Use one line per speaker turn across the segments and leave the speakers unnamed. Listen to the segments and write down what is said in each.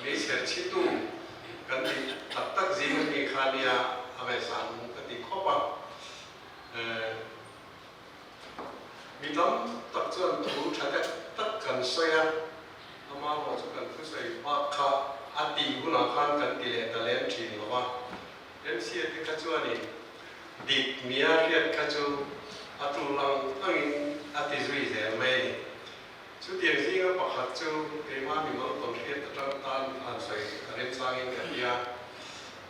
Meichher chhitu kan tih tak tak zing a mi kha nia a ngaihsan awm ka ti khawp a. Mi tam tak chuan thu tha deuh tak kan sawi a, ama erawh chu kan thusawi bak kha a tih hunah khan kan ti leh ta lem thin lo va. MCA te kha chuanin dik nia hriat kha chu a tul ang angin a ti zui zel mai a ni. Chutiang zinga pakhat chu keimah mimal tawn hriat atang tan han sawi a remchangin ka hria.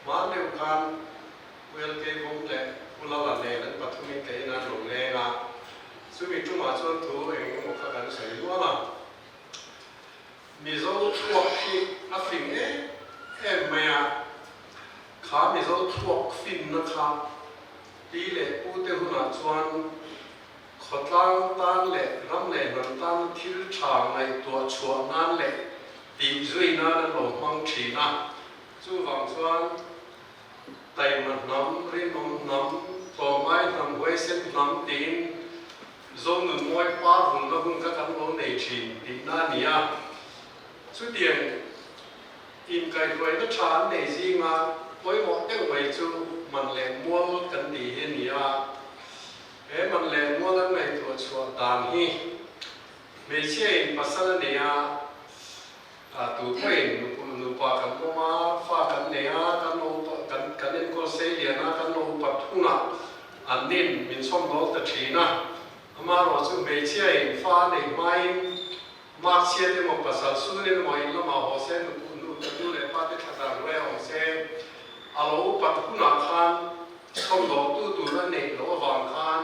Hman deuh khan ULK Vawm leh Pu Lala nen an pathumin ka in an rawn leng a, chumi tumah chuan thu eng emaw kha kan sawi nual a. Mizo thluak hi a fing em em mai a, kha Mizo thluak finna kha pi leh pute hunah chuan Khawtlang tan leh ram leh hnam tan thil tha ngaihtuah chhuah nan leh tih zui nan an lo hmang thin a. Chuvang chuan taima hnam, rinawm hnam, tlawmngai hnam, huaisen hnam tiin Zonun mawi par vunna hun kha kan lo nei thin tihna a ni a. Chutiang inkaihhruaina tha an nei zinga pawimawh deuh mai chu man leh mual kan tih hi a ni a. He man leh mual an ngaihtuah chhuah dan hi hmeichhia in pasal a nei a, tu pawhin nupa kan awm a, fa kan nei a, kan lo kan kan enkawl sei lian a, kan lo upat hunah an nin min chhawm dawl ta thin a. Amaherawh chu hmeichhia in fa a neih hmain marchhiat emaw pasal sun emaw in lamah haw se nu leh pa te thla dan ruai awm se, a lo upat hunah khan Chhawmdawhtu tur a neih loh avang khan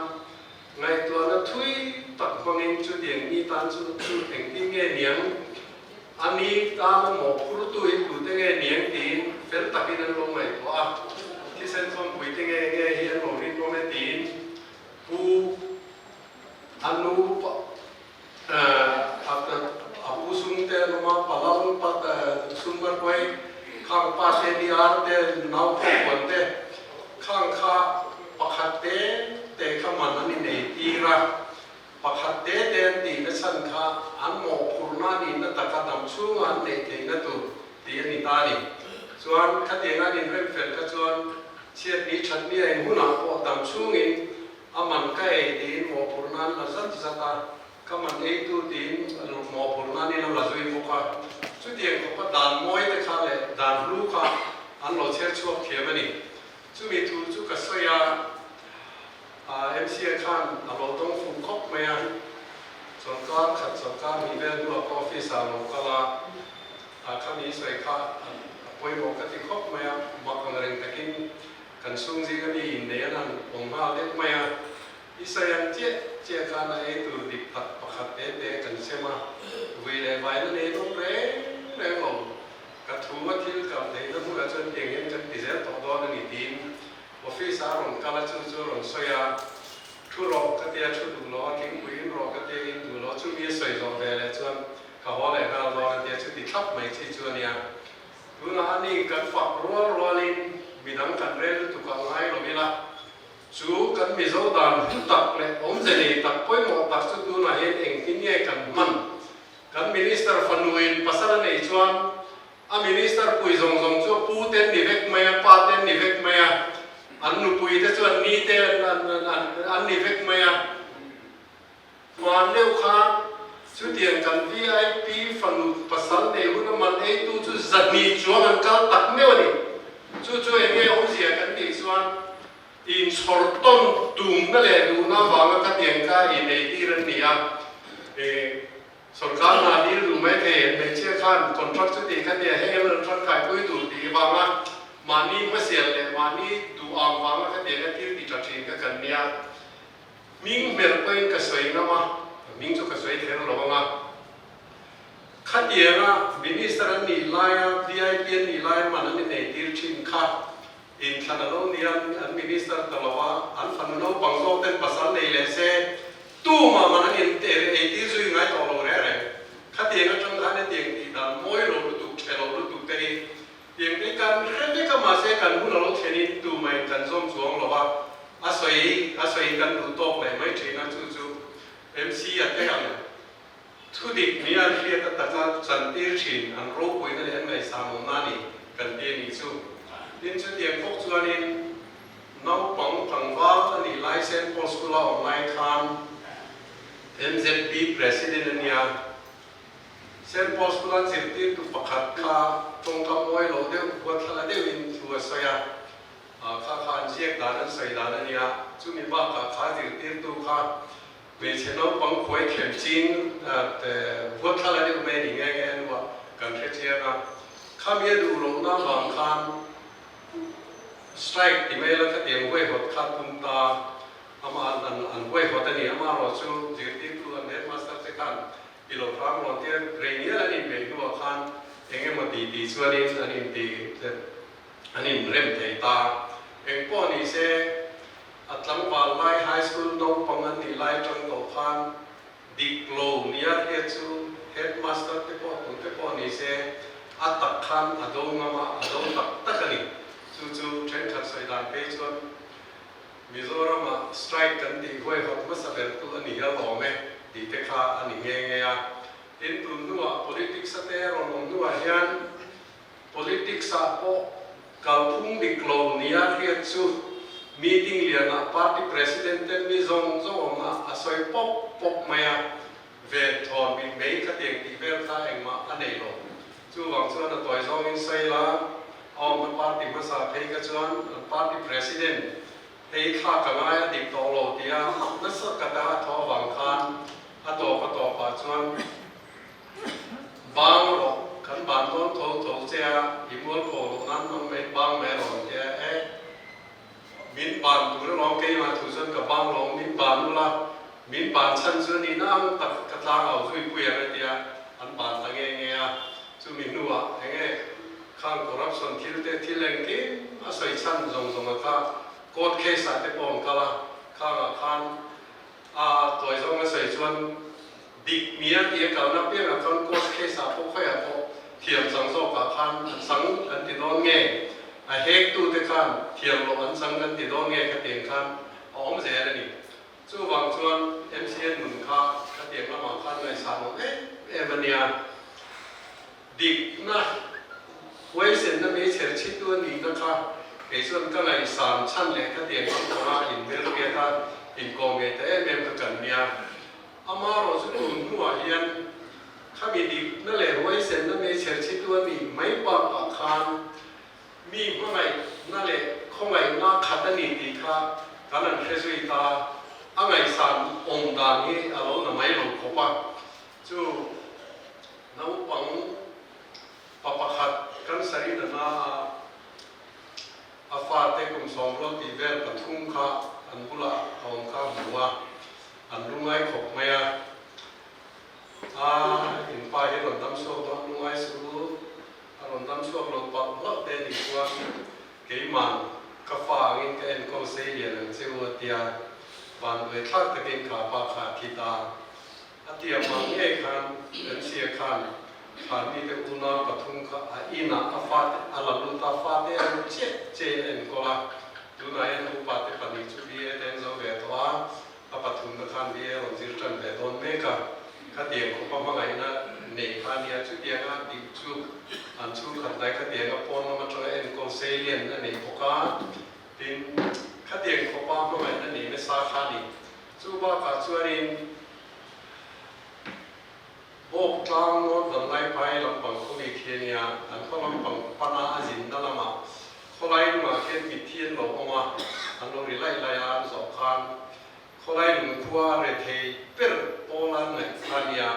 ngaihtuahna thui tak hmangin chutiang mi tan chu chu engtin nge niang, a ni tana mawhphurtu hi tute nge niang tiin fel takin an lo ngaihtuah a, thisen thawmpui te nge nge hi an lo rinawm e tiin Pu a nu a pu sum te an awm a, palang pa sum a hruai khang pa te ni ar te nau pawh huan te khang kha pakhat te te kha man an inei tir a, pakhat te te an tih na chhan kha an mawhphurhna a nihna taka dam chhunga an neih theihna tur tih a ni ta a ni. Chuan khatiang an inrem fel kha chuan chhiatni thatni a inhunah pawh dam chhungin A man ka ei tiin mawhphurh nan la zat zat a, ka man eitu tiin mawhphurh nan in a la zui bawk a. Chutiang khawpa dan mawi te kha leh dan hlu kha an lo chher chhuak thiam a ni. Chumi thu chu ka sawi a, MCA khan a lo dawng fuh khawp mai a, chawlhkar khat chawlhkar hnih vel hnuah ka office ah a lo kal a, khami sawi kha a pawimawh ka ti khawp mai a, mak ang reng takin Kan chhung zinga mi innei an han awm nghal deuh mai a, i sawi ang chiah chiah khan a ei tur dik tak pakhat te te kan sem a, vui leh vaina nei an awm reng reng lo. Ka thu a thil kal theihna hmunah chuan tiang hian kan ti zel tawh dawn a ni tiin office ah a rawn kal a, chu chu a rawn sawi a, thu rawh ka tia thu duh lo a, thingpui in rawh ka tia in duh lo, chumi a sawi zawh ve leh chuan ka haw leh nghal dawn a tia, chuti thlap mai chi chu a nia. Tunah ani kan fak rual rualin midang kan rel lutuk a ngai lo ila, chu kan Mizo dan hlu tak leh awmze nei tak pawimawh tak chu tunah hian engtin nge kan hman? Kan Minister fanuin pasal a neih chuan a Minister pui zawng zawng chu a pu te an ni vek mai a, pa te an ni vek mai a, an nupui te chu an ni te an ni vek mai a. Hman deuh khan chutiang kan VIP fanu pasal nei hun a man eitu chu 200 chuang an kal tak meuh a ni. Chu chu eng nge awmzia kan tih chuan inchhawr tawn tumna leh duhna avanga khatiang kha ineitir an ni a. Sorkar hna dil duh mai thei an hmeichhia khan contract chuti kha nia heng an rawn tangkaipui duh tih vanga mahni hmasial leh mahni duh ang vanga khatiang a thil ti tha thin kha kan nia. Hming hmer pawhin ka sawi ngam a, hming chu ka sawi kher lo ang a. Khatianga Minister an nih laia VIP an nih laia man an inei tir thin kha inthlan a lo nia, an Minister ta lo a, an fanu naupang zawk ten pasal nei leh se tumah man an in ei tir zui ngai tawh lo reng reng. Khatiang atang khan hetiang tih dan mawi lo lutuk, tha lo lutuk te hi Tiang te kan hre vek a mahse kan hun a lo thlenin tumah in kan zawm chuang lo a, a sawi a sawi kan duh tawk leh mai thin a chu chu MC a te ang. Thudik ni an hriat a taka chantir thin an ropuina leh an ngaihsan awmna a ni kan ti a nih chu. Tin, chutiang bawk chuanin naupang tlangval a nih lai Saint Paul School-a awm lai khan MZP President a nia. Saint Paul School-a zirtirtu pakhat kha tawngkam mawi lo deuh, huatthlala deuhin thu a sawi a. Kha kha an ziak dan an sawi dan a nia. Chumi bakah kha zirtirtu kha Hmeichhe naupang khuai khem ching huatthlala deuh mai a ni nghe nghe a nuah kan hre chiang a. Khami a duh lohna vang khan strike ti mai la khatiang huaihawt kha tum ta amah an an huaihawt a ni. Amaherawhchu zirtirtu an headmaster te khan ti lo hram rawn tia rei ngial an inbeih hnuah khan eng emaw ti ti chuanin an inti an inrem thei ta. Engpawh ni se A tlangval lai high school naupang an nih lai atang tawh khan dik lo nia hriat chu headmaster te pawh tu te pawh ni se a tak khan a do ngam a, a do tak tak a ni. Chu chu thenkhat sawi dan phei chuan Mizoram-ah strike kan tih huaihawt hmasa ber tu a ni hial awm e tih te kha a ni nghe nghe a. Tin, tun hnuah politics a te rawn awm hnuah hian Politics ah pawh kalphung dik lo nia hriat chu meeting lianah party president ten mi zawng zawng awmna a sawi pawp pawp mai a, ven thawn mit mei khatiang tih vel kha engmah a nei lo. Chuvang chuan a tawi zawngin sawi la, a awmna party hmasa phei kha chuan an party president hei thla ka ngai a dik tawh lo tia nasa kata a thaw avang khan a tawp a tawpah chuan Bang rawh, kan ban dawn tho tho che a, i mual pho loh nan hmang mai bang mai rawh an ti a, e min ban tur alawm keimah thu chuan ka bang lawm, min ban ula, min ban chhan chu a nih na ang tak ka tlang au zui pui ang a ti a, an ban ta nge nge a, chumi hnuah enge khang corruption thil te thil engkim a sawi chhan zawng zawng a kha court case ah te pawh an kal a, khangah khan a tawi zawng a sawi chuan Dik nia tih a kalna piangah chuan court case ah pawh khawiah pawh thiam chang zawkah khan a chang kan ti dawn nge, a hek tu te khan thiam loh an chang kan ti dawn nge khatiang khan a awm zel a ni. Chuvang chuan MCN nun kha khatiang lamah khan ngaihsan awm em em a nia. Dikna, huaisenna meichher chhitu a nihna kha kei chuan ka ngaihsan chhan leh khatiang lam panga inhmelhriat a inkawm ngei ta em em kha kan nia. Amaherawh chu tun hnuah hian khami dikna leh huaisenna meichher chhitu a nih mai bakah khan mi hmangaihna leh khawngaihna khat a ni tih kha kan han hre zui ta. A ngaihsan awm dan hi a lo na mai lo khawp a. Chu naupang pa pakhat cancer in a na a, a fate kum sawmrual tih vel pathum kha an bulah a awm kha a hmu a. An lungai khawp mai a, a in pa hi rawn dam chhuak dawn lungai suh u, a rawn dam chhuak lo palh hlauh te a nih chuan keiman ka fa angin ka enkawl sei lian ang che u a tia, vanduai thlak takin kha pa kha a thi ta. A tia hmang ngei khan Nancy-a khan Thlanmite unau pathum kha a inah a fate a la lut a, fate a lut chiah chiahin a enkawl a, tunah hian a upate pahnih chu BA te an zo ve tawh a, a pathumna khan BA a rawn zir tan ve dawn mek a, khatiang khawpa hmangaihna nei kha a nia, chutianga tih chu an chhungkhat hnai khatianga pawn lam atanga enkawl seilian a nei bawk a, tin khatiang khawpa hmangaihna nei nasa kha a ni. Chu bakah chuanin Bawk tlang North Vanlaiphai lampang khawmi khi a nia, an khaw lampang pana a zinna lamah khawlai lungah khian mitthi an lo awm a, an lo ri laih laih a, an zawh khan khawlai lung khua rethei ber pawl an ngaih kha a nia.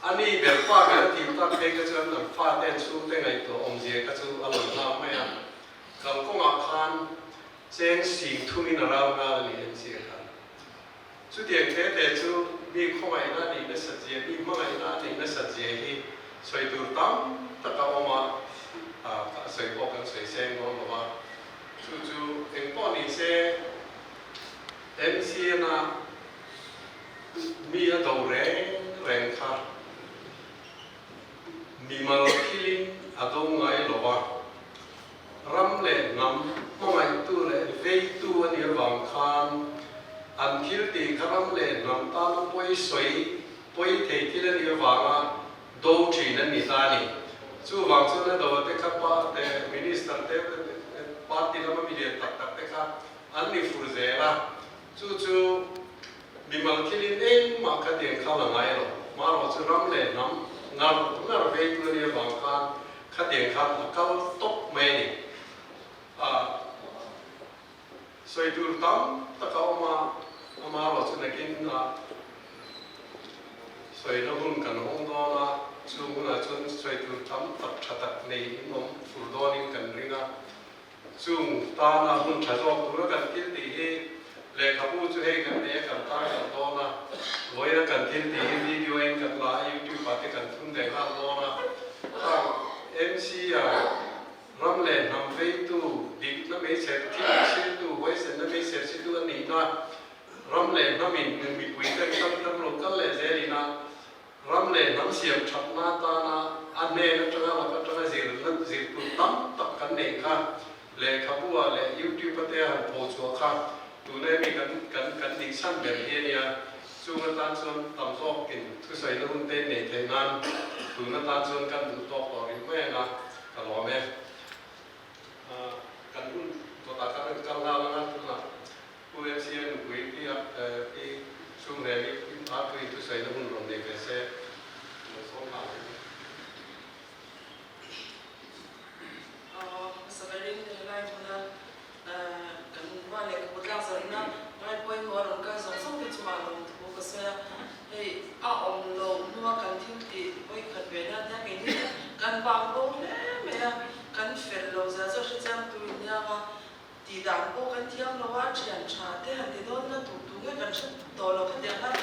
A ni ber pa ber a tih tak phei kha chuan an fate an chhungte ngaihtuah awmzia kha chu a lang nghal mai a, kalkawngah khan cheng sing thumin a rau nghal a ni an zia khan. Chutiang te te chu mi khawngaihna a nih nasat zia, mi hmangaihna a nih nasat zia hi sawi tur tam tak a awm a, a sawi pawh kan sawi seng dawn lo va. Chu chu eng pawh ni se MCN-a mi a do reng reng kha mimal thilin a do ngai lo va, Ram leh hnam hmangaihtu leh veitu a nih avang khan an thil tih kha ram leh hnam tana pawi sawi pawi thei thil a nih avanga do thin an ni ta a ni. Chuvang chuan a do te kha pa te minister te party lama mi lian tak tak te kha an ni fur zel a, chu chu mimal thilin engmah kha tiang kha la ngai lo. Marawh chu ram leh hnam ngar ngar veitu a nih avang khan khatiang khan a kal tawp mai a ni. A sawi tur tam tak a awm a, amaherawh chu nakin a sawina hun kan hawng dawn a, chung hunah chuan sawi tur tam tak tha tak nei in awm fur dawnin kan ring a, chung tana hun tha zawk tura kan thil tih hi lehkhabu chu hei kan nei a kan tar kan dawn a, vawiina kan thil tih hi video in kan la a, youtube ah te kan thun leh nghal dawn a, khang MC a Ram leh hnam veitu, dikna meichher thil chhirtu, huaisenna meichher chhitu a nihna, ram leh hnamin mipui ten tam tam lo kal leh zel ina ram leh hnam siam thatna atana a hnen atanga lak atanga zirna zirtu tam tak kan neih kha lehkhabu ah leh YouTube a te a han pho chhuah kha tuna hemi kan kan kan nih chhan ber hi a nia. Chung atan chuan tam zawkin thusawina hun te nei theih nan tun atan chuan kan duh tawk tawh rih mai ang a. Ka lawm e. Kan hun dawtah khan an kal nghal ang a, tunah Pu MCA nupui pi pi Chhungreli a pui thusawina hun rawn nei ve se lo sawm nghal ang.
Hmasa berin helai hmuna kan va lehkhabu tlak zawrhna ngai pawimawh a rawn kal zawng zawng te chungah lawmthu ka sawi a. Hei a awm loh hnua kan thil tih vawikhat ve nan hian keini kan vang bo hle mai a, kan fel lo zia chu a hrechiang tu in nia nga, tih dan pawh kan thiam lo a, thian tha te han ti dawn na tur tu nge kan hre tawh lo khatiang khan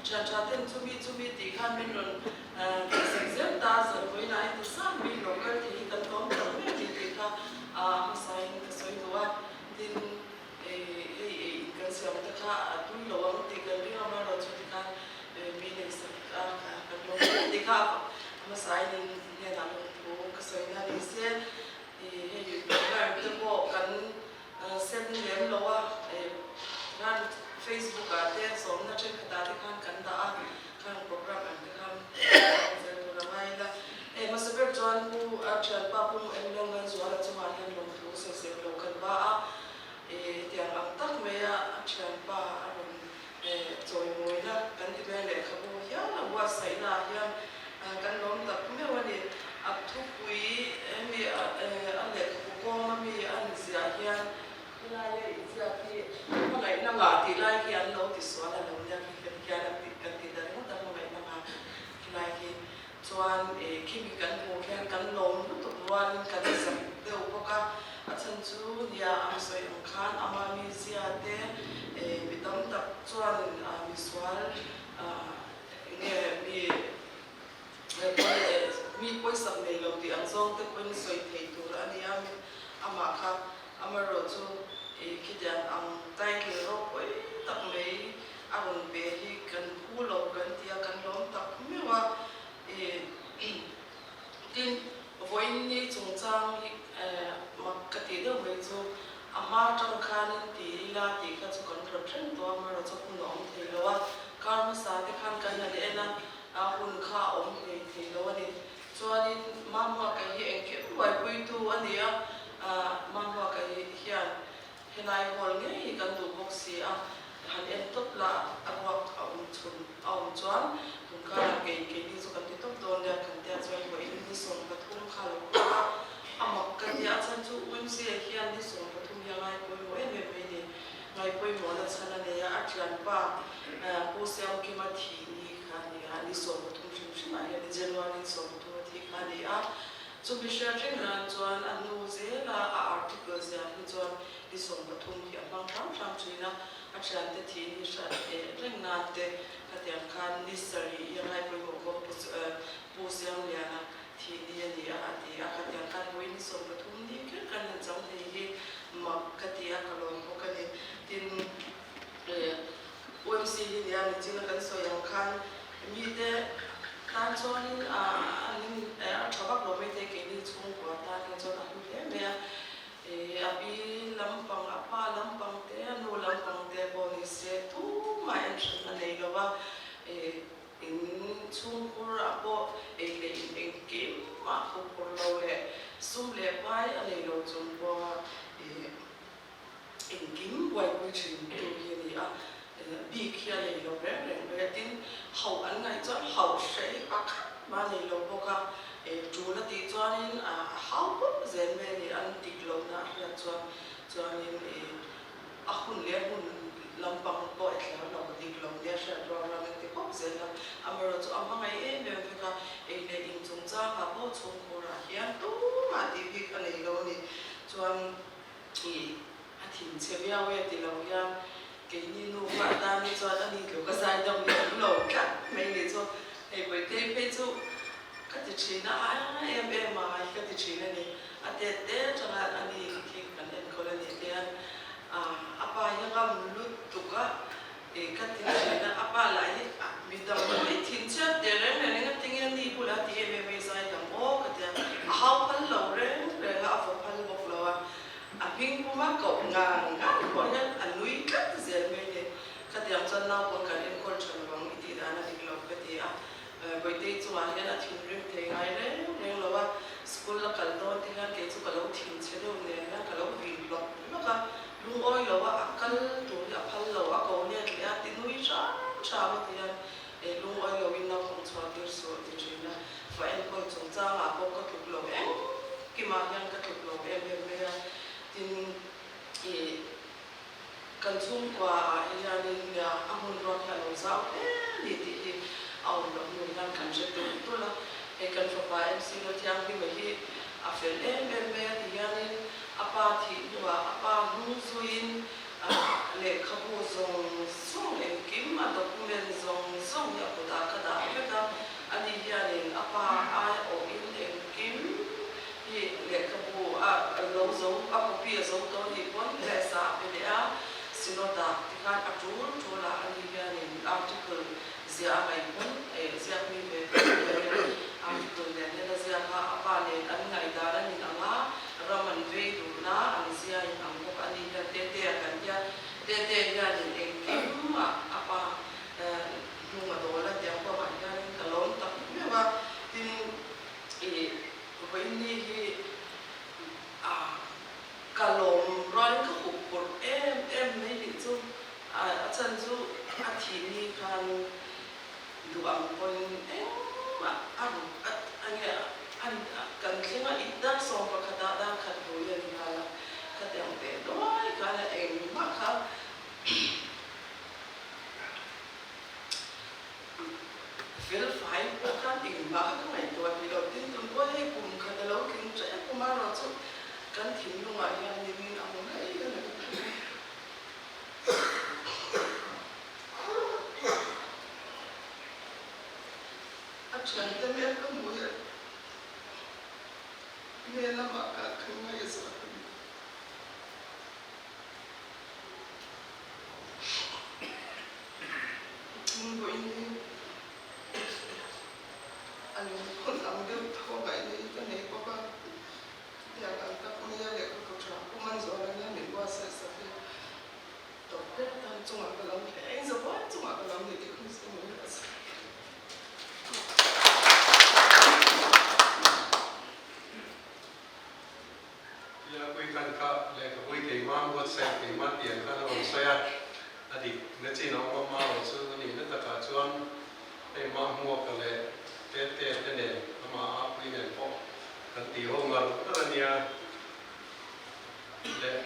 thian tha ten chumi chumi tih khan min rawn tihsak zel ta zan vawiinah heti zat mi lo kal thei hi kan lawm tak mai a ni tih kha a hmasain ka sawi duh a, tin Hei ei in kan siam te kha a tui lo ang tih kan ring a, amaherawhchu chu tikhan mi neihsak a kan lawm hle tih kha a hmasain in hnenah lawmthu ka sawi na ni se. Hei program te pawh kan sem lem lo a, tikhan Facebook ah te sawmna thenkhatah te khan kan dah a, khang program ang te khan zel tur a ngai ila. Hei hmasa ber chuan Pu Thianpa Pu Emlawnglalzuala chungah hian lawmthu sawisel lo kan va a. Hetiang ang tak maia a thianpa a rawn chawimawina kan ti mai a, lehkhabu hial a buatsaihna ah hian kan lawm tak meuh a ni. A thupui hemi a lehkhabu kawng a mi a inziah hian helaia inziak hi hmangaihna ngah tih lai hi an lo tisual a lo nia khi kan hian kan ti ta ringawt a hmangaihna ngah khilai khi Chuan khimi kan hmuh khian kan lawm lutuk rualin kan zak deuh bawk a, a chhan chu nia a sawi ang khan ama mizia te mi tam tak chuan misual nge mi mi pawisak nei lo tih ang zawng te pawhin sawi thei tur a nia amah kha amaherawhchu khitiang ang title ropui tak mai A rawn pe hi kan phu lo kan ti a, kan lawm tak meuh a. Tin, vawiin ni chungchang hi mak ka tih deuh mai chu a hma tang khanin ti ila tih kha chu kan rawt reng tawh a, amaherawh chu hun a awm thei lo a. Kar hmasa te khan kan han en a, a hun kha a awm hlei thei lo a ni. Chuanin Mamua ka hi engkim buaipuitu a ni a, Mamua ka hian Helai hall ngei hi kan duh bawk si a, han en tawp la a ruak a awm chhun a awm chuan tun karah kei keini chu kan ti tawp dawn nia kan tia chuan vawiin ni 13 kha lo kawk a, a mak ka tia a chhan chu UMC-a hian ni 13 hi a ngai pawimawh em em mai ni, ngai pawimawhna chhan a nei a, a thianpa Pu Siamkima thi ni kha a ni a, ni 13 hrim hrimah hian ni January ni 13 a thi kha a ni a. Chu mihriat reng nan chuan a hnu zela a article ziah hi chuan ni 13 hi a hmang hram hram thin a, a thiante thin hi hriat leh reng nan te khatiang khan ni sarih hi a ngai pawimawh bawk Pu Siamliana thih ni a ni a a ti a, khatiang khan vawi ni 13 ni kher kan han chang thei hi mak ka ti a, ka lawm bawk a ni. Tin, UMC hi nia nichin a kan sawi ang khan mite tan chuanin a a tha vak lo maithei keini chhungkua tan hian chuan a hlu hle mai a, a pi lampang a pa lampang te a nu lampang te pawh ni se tumah en hran a nei lo va, in. chhungkhur ah pawh ei leh in engkim mah huphurh lo leh sum leh pai a nei lo chung pawha ih engkim buaipui thin tu hi a ni a, bik hi a nei lo reng reng mai a, tin hauh an ngaih chuan hauh hreh hi pakhat mah a nei lo bawk a, tul a tih chuanin a hau pawp zel mai a ni, an dik lohna a hriat chuan chuanin a hun leh a hun lampang pawh i thler lo, dik lo nia hriat rual rual an ti pawp zel a, amaherawhchu a hmangaih em em vek a, ei leh in chungchangah pawh chhungkhurah hian tumah tih bik a nei lo a ni, chuan. Ih, a thin chhe viau e ti lo hian keini nu kha a tan hi chuan a ni tluk a zai deuh ni awm lo tlat mai ni chu hei Bawihtei phei chu ka ti thin a, a em em a hi ka ti thin a ni. A tet te atanga a ni khi kan enkawl a nih te hian a pa hi a ngam lutuk a, ih ka ti thin a, a pa lah hi midang mai thin chhiat teh reng reng eng a tinge a ni bulah a ti em em a i zai dang aw ka ti a, a hau phal lo reng reng a, a vaw phal bawk lo a. A hming puma koh ngang ngang pawh hian a nui tlat zel mai ni. Khatiang chuan naupang kan enkawl tha lo ang i tih dan a dik lo ka ti a. Bawihtei chungah hian a thinrim thei ngai reng reng lo a, school a kal dawn te hian kei chu ka lo thinchhe deuh nen hian ka lo vin lawk lawk a, lungawi lo a a kal tur hi a phal lo, a ko let leh a ti nui hram hram a ti hian lungawi lo in naupang chhuah tir suh a ti thin a, fa enkawl chungchangah pawh ka tluk lo engkimah hian ka tluk lo em em mai a, tin ih kan chhungkua ah hianin nia a hmun ruak hi a lo zau hle a ni tih hi a awm loh hnu hian kan hre tulh tulh a, hei kan fapa MC Lalthianghlima hi a fel em em mai a ti hianin a pa thih hnuah a pa hnung zuiin Lehkhabu zawng zawng engkim a document zawng zawng hi a kutah ka dah vek a, ani hianin a pa ai awhin engkim hi lehkhabu a lo zo a copy a zo tawh anih pawn press ah a pe leh a, synod ah tikhan a tul tul ah ani hianin article ziah a ngaih pawn eh ziak mi ve ve hian article nen hian a ziak a, a pa nen an ngaihdan an in ang a, Ram an vei duhna an zia in ang bawk a ni hian Tete a kan tia, Tete hianin engkim ah a pa hnung a dawl a tiang pawh ah hianin ka lawm tak meuh a, tin ih vawiin ni hi a ka lawm rualin ka hup pawrh em em mai nih chu a chhan chu a thih ni khan Duh ang pawhin engmah a ruk at a nge a kan thleng a, i dar 11 ah dar khat rui a ni nghal a, khatiang teh duai khan a engmah kha fel fai pawh khan engmah kha ka ngaihtuah thei lo. Tin, tun pawh hei kum khat a lo tling ṭep kum a erawh chu kan thinlungah hian nimin a hmu mai a ni.
A thiante hmel ka hmuh hian hmel lamah ka kal ngai zawk a ni. Thingbuin hi a lungphun ang deuh tho ngaihna hi ka nei bawk a, chutiang ang tak maia lehkhabu tha Pu Manzuala hian min buatsaih sak hi Tawp ber tan chungah ka lo hle eng zabuai chungah ka lo ni tih kha chu min hrilh sak.
Tia pui khan kha lehkhabui keimah buatsaih keimah tiang khan a rawn sawi a, a dik na chin a awm a marawh chu a nihna takah chuan hei Mahmuaka leh Tete te nen amah a pui nen pawh kan tih ho ngar ngar a nia. Leh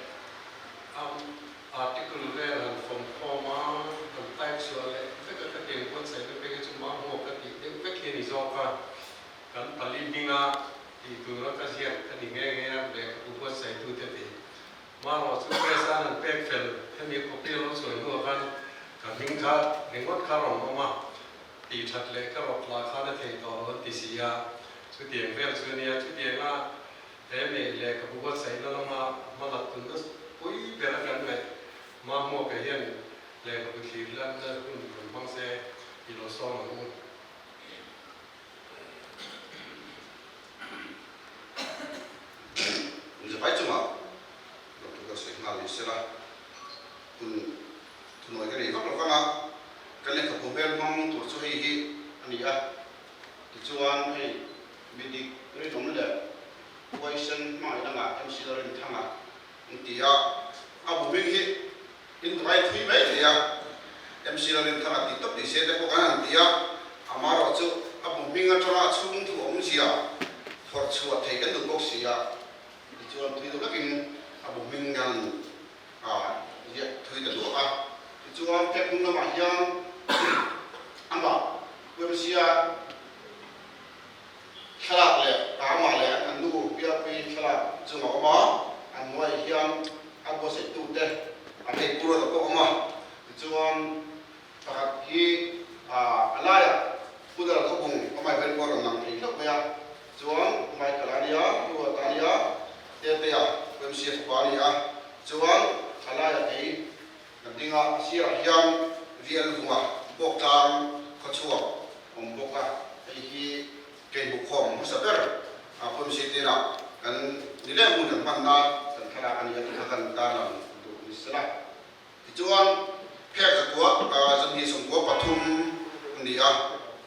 a article vel han fawm khawm a, han type chhuah leh vek a, ka tiang buatsaihna phei kha chu mahmawh ka tih deuh vek hi a ni zawk a, kan pali hminga tih tura ka ziak a ni nghe nghe a, lehkhabu buatsaihtute tih. Marawh chu press a an pek fel hemi copy a lo chhuah hnuah khan ka hming kha ringawt kha a rawn awm a, tih that leh ka rawt lah khan a theih tawh lo an ti si a, chutiang vel chu a nia, chutianga He mei lehkhabu buatsaihna lama hmalak tunna pui bera kan ngaih Mahmuaka hian lehkhabu thlir lanna hun rawn hmang se i lo sawm ang u.
Inzavai chungah Doctor ka sawi nghal ni sela, hun thunawi ka nei vak lo vang a, kan lehkhabu hmel hmang tur chu hei hi a ni a. Tichuan hei midik rinawm leh huaisen hmangaih langah MC Lalrinthanga an ti a, a bu hming hi in vai thui mai thei a, MC Lalrinthanga tih tawp tih se te pawh kan han ti a, amaherawhchu a bu hming atanga a chhung thu awmzia phawrh chhuah thei kan duh bawk si a, tichuan thui deuh takin a bu hming kan a ziak thui ta duah a. Tichuan phek hnung lamah hian amah Puemsia thlalak leh amah leh an nu Biakpui thlalak chung a awm a, an hnuaiah hian a buatsaih-tute an hei pur a pawh a awm a. Tichuan pakhat hi a laiah Pu Dal Khawbung amah vel pawh a rawn lang thei hlauh mai a. Chuan Michael a nia, Pu Ruata a nia, Tetea, Pu MCA fapa a ni a. Chuan a laiah kei ka ding a, a sirah hian VL Vunga Bawktlang khawchhuak awm bawk a. Hei hi kei hmuhkhawm hmasa ber a Pu MCA tenah kan ni leh hmun kan hmanna kan thlalak a ni a tih kha kan tarlang duh ni sela. Tichuan, phek zakua zanhnih sawmkua pathum a ni a,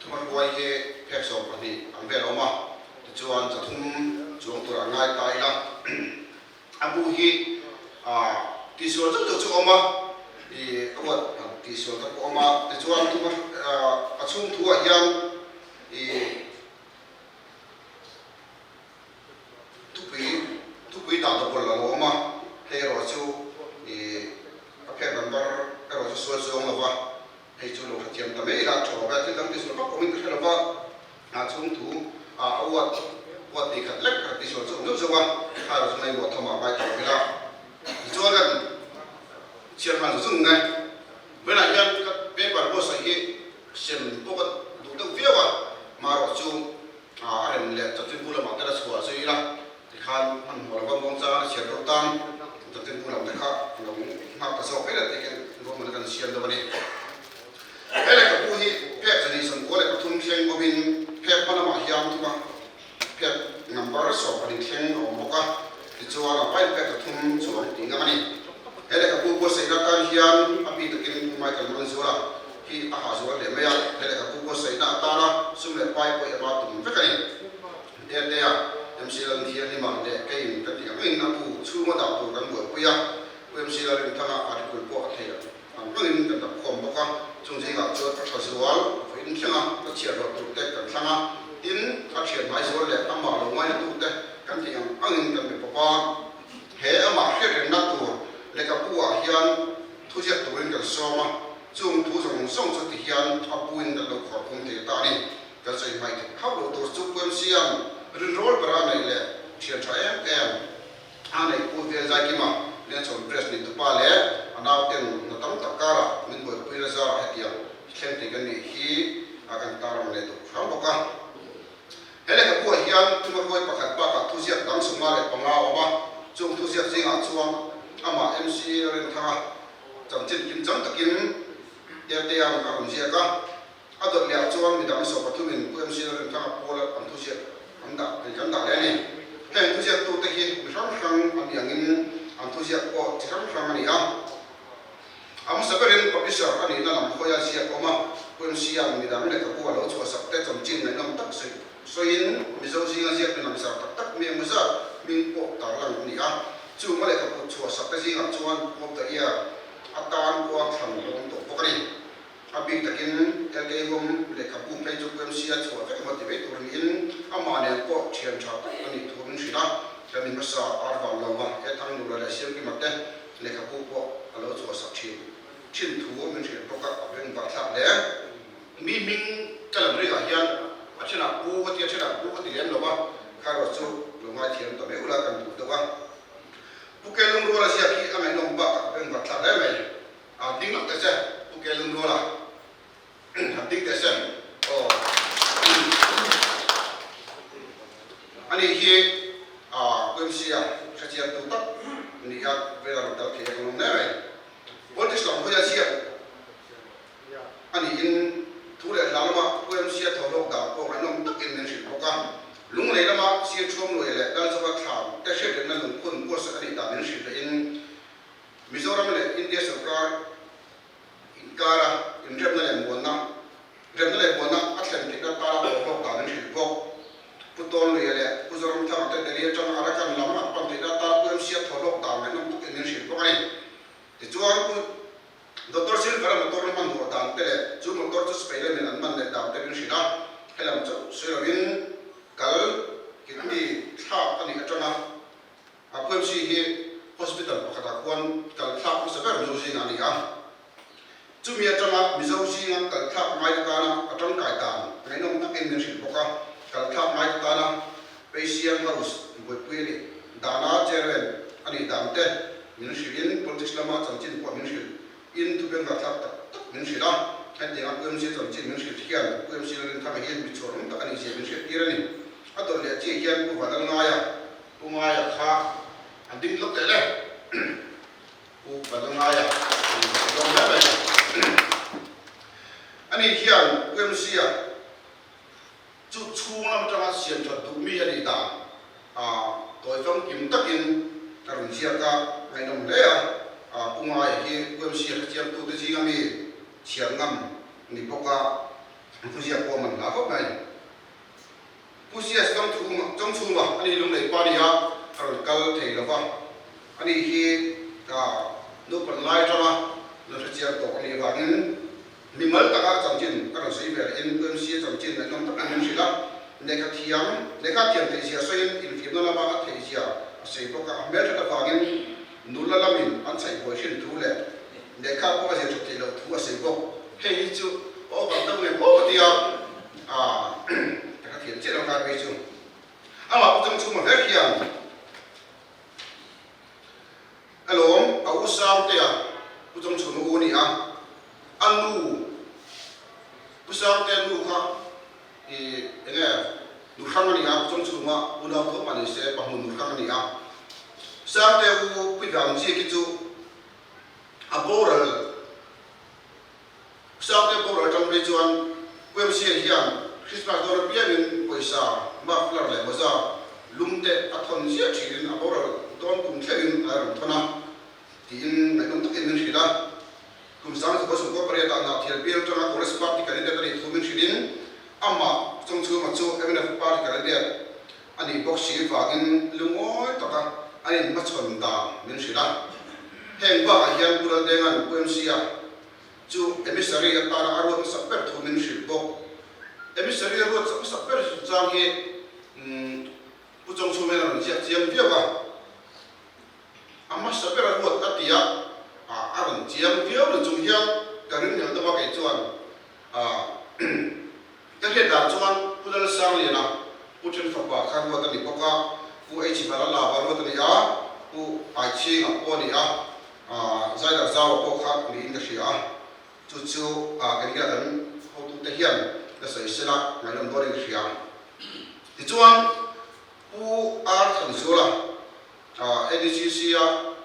thuma hruai hi phek 12 ang vel a awm a, tichuan zathum chuang tur an ngai ta ila. A bu hi tihsual deuh deuh chu a awm a, ih a uat tihsual te pawh a awm a, tichuan thuma a chhung thuah hian ih Thupui thupui dah double a lo awm a, hei erawh chu ih a phek number erawh chu sual zawng lo va, hei chu lo hrethiam ta mai ila tha lo ve, thil dang tihsual vak awmin ka hre lo va, a chhung thu ah a uat uat tih khat lek a tihsual chu awm zeuh zeuh a, kha erawh chu ngaimawh tham ah ngai ta lo ila. Tichuan kan chhiar hman zung zung nge, vawiinah hian ka paper buatsaih hi sem pawh ka duh deuh viau a, marawh chu A rem leh chanchinbu lamah te la chhuah zui ila, tikhan hmanhmawh lova muangchang a chhiar deuh tan chanchinbu lam te kha lo nghak ta zawk mai la tih hian ruahmanna kan siam deuh a ni. He lehkhabu hi phek 293 thleng awmin phek hma lamah hian thuma phek number 12 thleng a awm bawk a, tichuan a pain phek 3 chuang tih ngam a ni. He lehkhabu buatsaihna tan hian a bik takin Pu Michael Manzuala hi a hah zual hle mai a, he lehkhabu buatsaihna atana sum leh pai pawh i ava tum vek a ni. Tetea, MC Lalinthianghima leh keiin ka tih angin a bu chhunga dah tur kan buaipui a, Pu MC Lalrinthanga article pawh a thei ang angin kan dap khawm bawk a, chung zingah chuan a tha zual vawiin thlenga ka chhiat rawh tur te kan thlang a, tin a thian hmai zual leh amah lo ngaina tu te kan tih ang angin kan be pawp a. He amah hriatrengna tur lehkhabu ah hian thuziak turin kan sawm a, chung thu zawng zawng chu ti hian a puin kan lo khawr phung thei ta a ni. Kan sawi hmaih theih hauh loh tur chu Puemsiam rinrawl bera neih leh thian tha em em a neih Pu Velzaikima Lenchhawn Press neitupa leh a nauten hna tam tak karah min buaipui na zarah hetiang thleng thei kan nih hi a kan tarang leh duh hram bawk a. He lehkhabuah hian thumahruai pakhat bakah thuziak dang 55 a awm a, chung thuziak zingah chuan amah MC Rinthanga chanchin kimchang takin Tetea'n a rawn ziak a, a dawt lehah chuan midang 13 in Pu MC Rinthanga pawl an thuziak an dah kan dah leh a ni. Heng thuziaktute hi mi hrang hrang an nih angin an thuziak pawh chi hrang hrang a ni a. A hmasa berin publisher a nihna lam khawia ziak awm a, Pu MC-a'n midang lehkhabu a lo chhuahsak te chanchin ngaihnawm tak sawi sawiin Mizo zinga ziak mi langsar tak tak mi emaw zat hming pawh tarlang a ni a. Chung a lehkhabu chhuahsak te zingah chuan Book of the Year atan pawh a thlan a awm tawh bawk a ni. A bik takin LK Home lehkhabu phei chu Pu MC-a chhuah vek emaw ti mai tur niin amah nen pawh thian tha tak a nih thu min hrilh a, kan mi hmasa Arvan Lawma, Ethang Nula leh Siamkima te Lehkhabu pawh a lo chhuahsak thin thin thu min hrilh bawk a, a beng vah thlak hle. Mi hming ka lam ringah hian a thenah pu ka ti a, thenah pu ka ti lem lo va, kha erawh chu lo ngaithiam ta mai ula kan duh deuh a. Pu Kelung Ruala ziak hi a ngaihnawm bakah a beng vah thlak hle mai. A ding lawk teh che Pu Kelung Ruala. Han ding teh se aw. Ani hi UMC a hrechian tu tak ni a, vela rawn tel thei a kan awm hle mai. Politics lam hawi a ziak a niin thu leh hla lama UMC a tho hlawk dan pawh ngaihnawm takin min hrilh bawk a. Lunglei lama sir thuamluai leh Lalzova thlam te hriatrengna lungphun buatsaih a nih dan min hrilh lehin Mizoram leh India sorkar Inkara inremna leh muanna, remna leh muanna a thlen theihna tana tawrhlawk dan an hrilh bawk. atanga a PMC hi hospital pakhatah khuan kal thlak hmasa ber Mizo zingah a ni a. Chumi atanga Mizo zinga kal thlak ngai atana a tangkai dan ngaihnawm takin min hrilh bawk a, kal thlak ngai atana Patient House buaipui a nih dana chairman a nih dan te min hrilhin politics lama chanchin pawh min hrilh in thupeng ralthlak tak tak min hrilh a, hetianga UMC chanchin min hrilh hian UMC Lalrinthanga hi mi chhuahawm tak a nih zia min hriat tir a ni. A dawt leh chiah hian Pu Vanlalngaia, Pu Ngaia kha a ding lawk teh le. Pu Vanlalngaia a dawng hle mai. Ani hian UMC-a chu chhung lam atanga siam that duh mi a nih dan a tawi famkim takin a rawn ziak a, ngaihnawm hle a. Pu Ngaia hi UMC a hrechiangtu te zinga mi chhiar ngam ni bawk a, an thuziak pawh a man hla khawp mai. Pu CS Chawngchhunga Chawngchhunga a ni Lunglei pa nia a rawn kal thei lo va, ani hi naupang lai atanga lo hrechiang tawh a nih avangin Mimal taka chanchin ka rawn sawi ve leh in UMC a chanchin ngaihnawm tak an min hrilh a, lehkha thiam, lehkha thiam theih zia sawiin infiamna lama a theih zia a sawi bawk a, a hmelthat avangin nula lamin an chhaih buai hrin thu leh lehkha pawh a zir that theih loh thu a sawi bawk. Hei hi chu aw kan deuh ngei maw ka ti a, lehkha thiam chiah lo ngai phei chu amah pu changchhunga vek hian Alawm, a u Sangtea Pu Chawngchhuma u a ni a, a nu Pu Sangtea nu kha i enge nu hrang a ni a, Pu Chawngchhuma unau tho mah ni se pahmun nu hrang a ni a. Sangtea u Pu Vangchi khi chu a boral, Pu Sangtea boral atang phei chuan Pu MC-a hian Christmas dawn apiangin pawisa, muffler leh mawza lum te a thawn ziah thinin a boral dawn kum thlengin a rawn thawn a tiin ngaihnawm takin min hrilh a. Kum sang chu Bawsum khua pariatah Nahthial bial atanga Congress Party candidate a nih thu min hrilhin amah Chawngchhunga chu mnf Party candidate a nih bawk si vangin lungawi taka an inhmachhawn dan min hrilh a. Heng bakah hian Pu Laldenga'n Pu MC-a chu emissary atana a ruat hmasak ber thu min hrilh bawk. Emissary a ruat hmasak ber chang hi Pu Chawngchhum hian a rawn ziak chiang viau a, a hmasa ber a ruat a ti a, a rawn chiang viau lo chung hian ka ring hel deuh a kei chuan ka hriat dan chuan Pu Lalsangliana Pu Then fapa kha ruat a ni bawk a, Pu H Valalava ruat a ni a, Pu Aichhinga pawh a ni a, Zaidar Zaua pawh kha niin ka hria a, chu chu kan nia kan hotute hian la sawi sela ngaihnawm dawnin ka hria. Tichuan, Pu R Thanzula, ADCC-a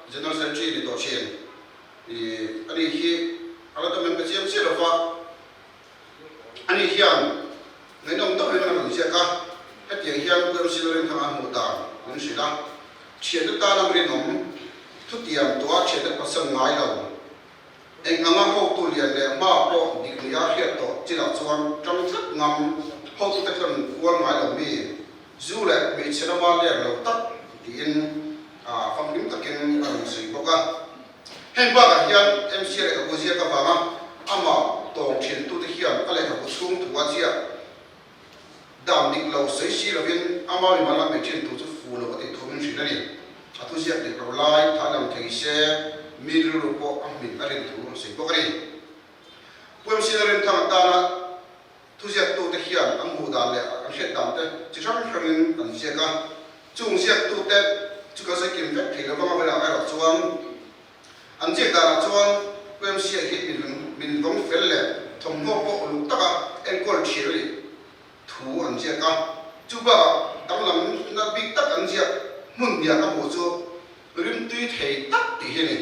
General Secretary ni tawh thin, ani hi a la dam em ka chiang chiah lo va, ani hian ngaihnawm deuhin a rawn ziak a, hetiang hian Pu MC Lalrinthanga a hmuh dan min hrilh a, Thiante tana rinawm, thutiam tuah thiante pasal ngai lo, Eng anga hotu lian leh hma pawh dik nia hriat tawh chinah chuan tang tlat ngam hotute khan kual ngai lo mi, zu leh hmeichhe lama ler lo tak tiin famkim takin a rawn sawi bawk a. Heng bakah hian MCA lehkhabu ziak avanga amah tawng thintute hian a lehkhabu chhung thu a ziak dan dik lo sawi si lovin ama mimal a hmei thintu chu fu lo a tih thu min hrilh a ni. A thuziak dik lo lai tha lang thei se mi rilru pawh a hmin a rin thu a sawi bawk a ni. Pu MC Lalrinthanga tana thuziaktute hian an hmuh dan leh an hriat dan te chi hrang hrangin an ziak a, chung ziaktute chu kan sawi kim vek thei lovang a velah erawh chuan An ziak danah chuan UMC-a hi min vawng fel leh thawmhnaw pawh uluk taka enkawl thir a nih thu an ziak a. Chu bakah danglamna bik tak an ziak hmun hniah ka hmuh chu rimtui thei tak tih hi a ni.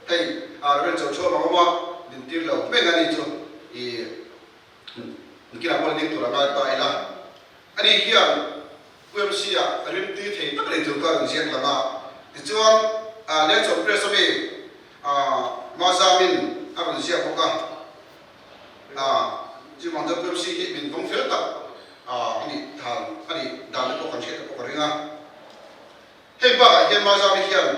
Hei Reverend Chauchhuam a awm a, dintir lo hmeng a ni chu i Nikinah pawh ding tur a ngai ta ila. Ani hian UMC-ah rimtui thei tak nei tur kha a rawn ziak lang a. Tichuan, Lengchawm Press ami Mazamin a rawn ziak bawk a. Chuvang chuan UMC hi min vawng fel tak a nih dan a nih dan te pawh kan hriat te pawh ka ring a. Hei bakah hian Mazami hian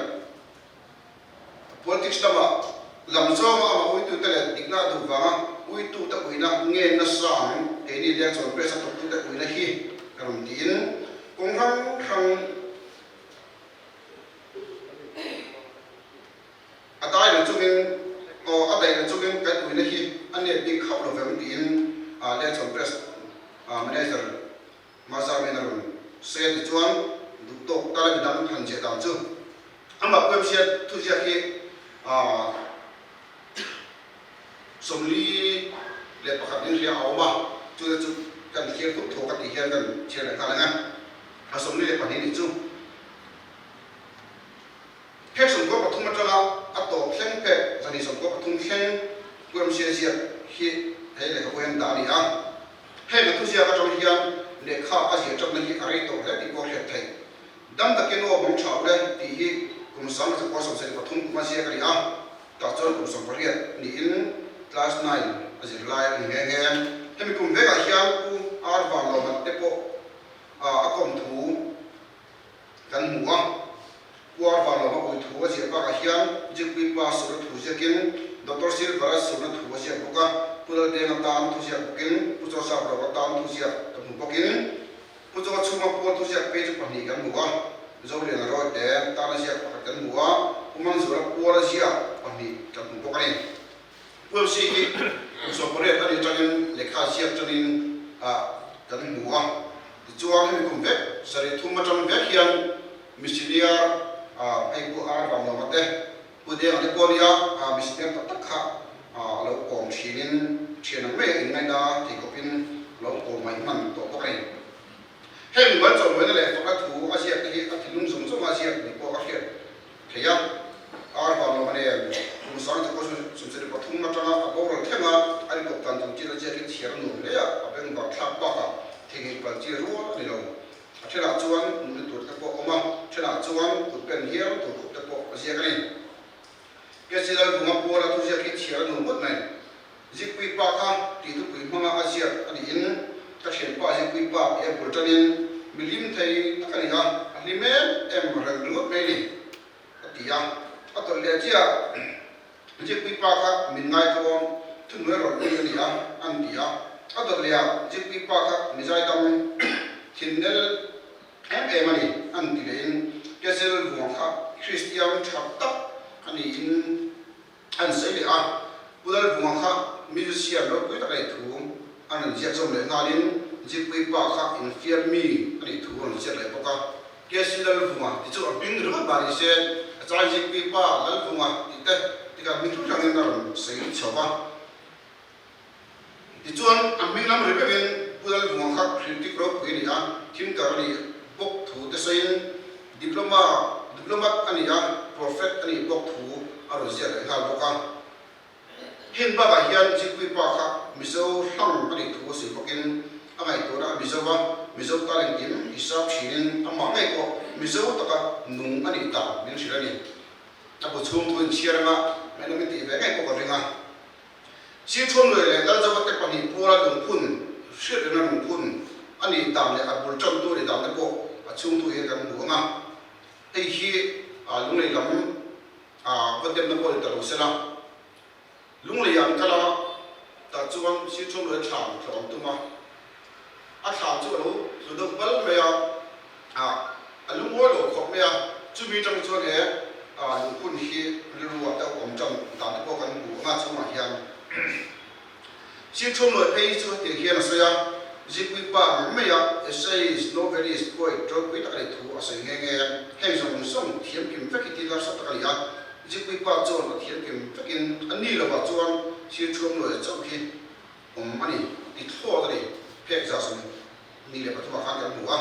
Politics lama lam zawnga amah uitute leh dikna a duh vanga uitute uina nge nasa ang keini leng chuan press a thawktute uina hi ka rawn tiin kawng hrang hrang Lengchawm Press Manager Mazamin a rawn sawi a tichuan duh tawk tala midang han ziah dan chu amah Puemsia thuziak hi 41 in ria a awm a, chu te chu kan thlir thup thuak a tih hian kan chhiar leh nghal ang a, a 42 nih chu. Phek 93 atanga a tawp thleng phek 123 thleng Puemsia ziak hi hei lehkhabu hian dah a ni a. Heng a thuziak atang hian lehkha a ziah tanna hi a rei tawh hle tih pawh a hriat theih. Dam takin aw bang tha ule tih hi kum 1993 kum a ziak a ni a, tah chuan kum 18 niin class nine a zir lai a ni nghe nghe. Hemi kum vekah hian Pu R Vanlawmhat te pawh a kawm thu kan hmu a. Pu R Vanlawma ui thu a ziah bakah hian Jikpui pa surna thu ziakin Doctor Silvara surna thu a ziak bawk a, Pu Laldenga tan thu ziak bawkin Pu Chawsap Roa tan thu ziak ka hmu bawkin Pu Chaw chhunga pual thuziak phei chu pahnih kan hmu a, Zoliana Rawite tana ziak pakhat kan hmu a, Pu Manzura puala ziak pahnih kan hmu bawk a ni. Pu MC hi kum 18 a nih atangin lehkha ziak tanin kan hmu a, tichuan hemi kum vek sarih thum atang vek hian Missionaire hei Pu R Vanlawma te, Pu Denga te pawh nia Missionaire tak tak kha a lo kawm thinin thian ang mai a inngaihna theihkawpin a lo kawm mai hman tawh bawk a ni. Heng mimal chawhmawina leh fakna thu a ziak te hi a thinlung zawng zawng a ziak ni pawh a hriat theih a. Ar van lo a nen kum sang chu pawh 73 atanga a boral thleng a, a inkawp dan chung chin a ziak hi chhiar a nuam hle a, a bengvar thlak bakah theihnghilh pal chi rual a ni lo. A thenah chuan nunna tur te pawh a awm a, thenah chuan kut pen hial tur khawp te pawh a ziak a ni. Kesi Lalvunga Puala thuziak hi chhiar a nuam ngawt mai. Zikpui pa kha tih thupui hmanga a ziak a niin ka thianpa Zikpui pa tih a bul tanin mi hlim thei tak a ni a, a hlim em em reng ringawt mai ni a ti a. A tawlh leh chiah Zikpui pa kha min ngaitawm thuhnuai rawlh mi a ni a an ti a. A tawlh leh ah Zikpui pa kha mi zaidam thinnel Em em a ni, an ti lehin Kesi Lalvuang kha Kristian tha tak a niin an sawi leh a, Pu Lalvunga kha musician ropui tak a nih thu an rawn ziak zawm leh nghalin Zikpui pa kha infiam mi a nih thu an rawn ziak leh bawk a. Kesi Lalvunga ti chu a hming ringawt mah ni se, a chai Zikpui pa Lalvunga tih te tikah hming hrang hrangin a rawn sawi chho va. Tichuan, a hming lam ri veuhin Pu Lalvunga kha critic ropui a ni a, thinker a nih bawk thu te sawiin diploma, diplomat a ni a, prophet a nih bawk thu a rawn ziak leh nghal bawk a. Heng bakah hian Zikpui pa kha Mizo hlang a nih thu a sawi bawkin a ngaihtuahna a Mizo a, Mizo tan engkim hisap thinin amah ngei pawh Mizo taka nung a nih dan min hrilh a ni. A bu chhung thu inchhiar anga ngaihnawm i tih ve ngei pawh ka ring a. Sithuam lui leh Lalzova te pahnih puala lungphun, hriat rengna lungphun a nih dan leh a bul tantu a nih dan te pawh a chhungtu hian kan hmu ang a. Hei hi Lunglei lam va demna pawh ni ta lo sela, Lunglei ah an kal a, tah chuan Sithuam lui a thlan thlawh an tum a, a thlan chu a lo tlu deuh bal mai a, a lungawi lo khawp mai a, chumi tang chuan he lungphun hi rilru ah te awm tan dan te pawh kan hmu ang a, chhungah hian Sithuam Luai phei chu hetiang hian a sawi a, Zikpui pa ang mai a essayist, novelist, poet ropui tak a nih thu a sawi nghe nghe a, heng zawng zawng thiam kim vek hi ti larsa tak a ni a, Zikpui pa chuan a thiam kim vekin a ni lovah chuan Sithuam Luai chauh hi awm a ni ti thlawt a ni. Phek 23 ah khan kan hmu a.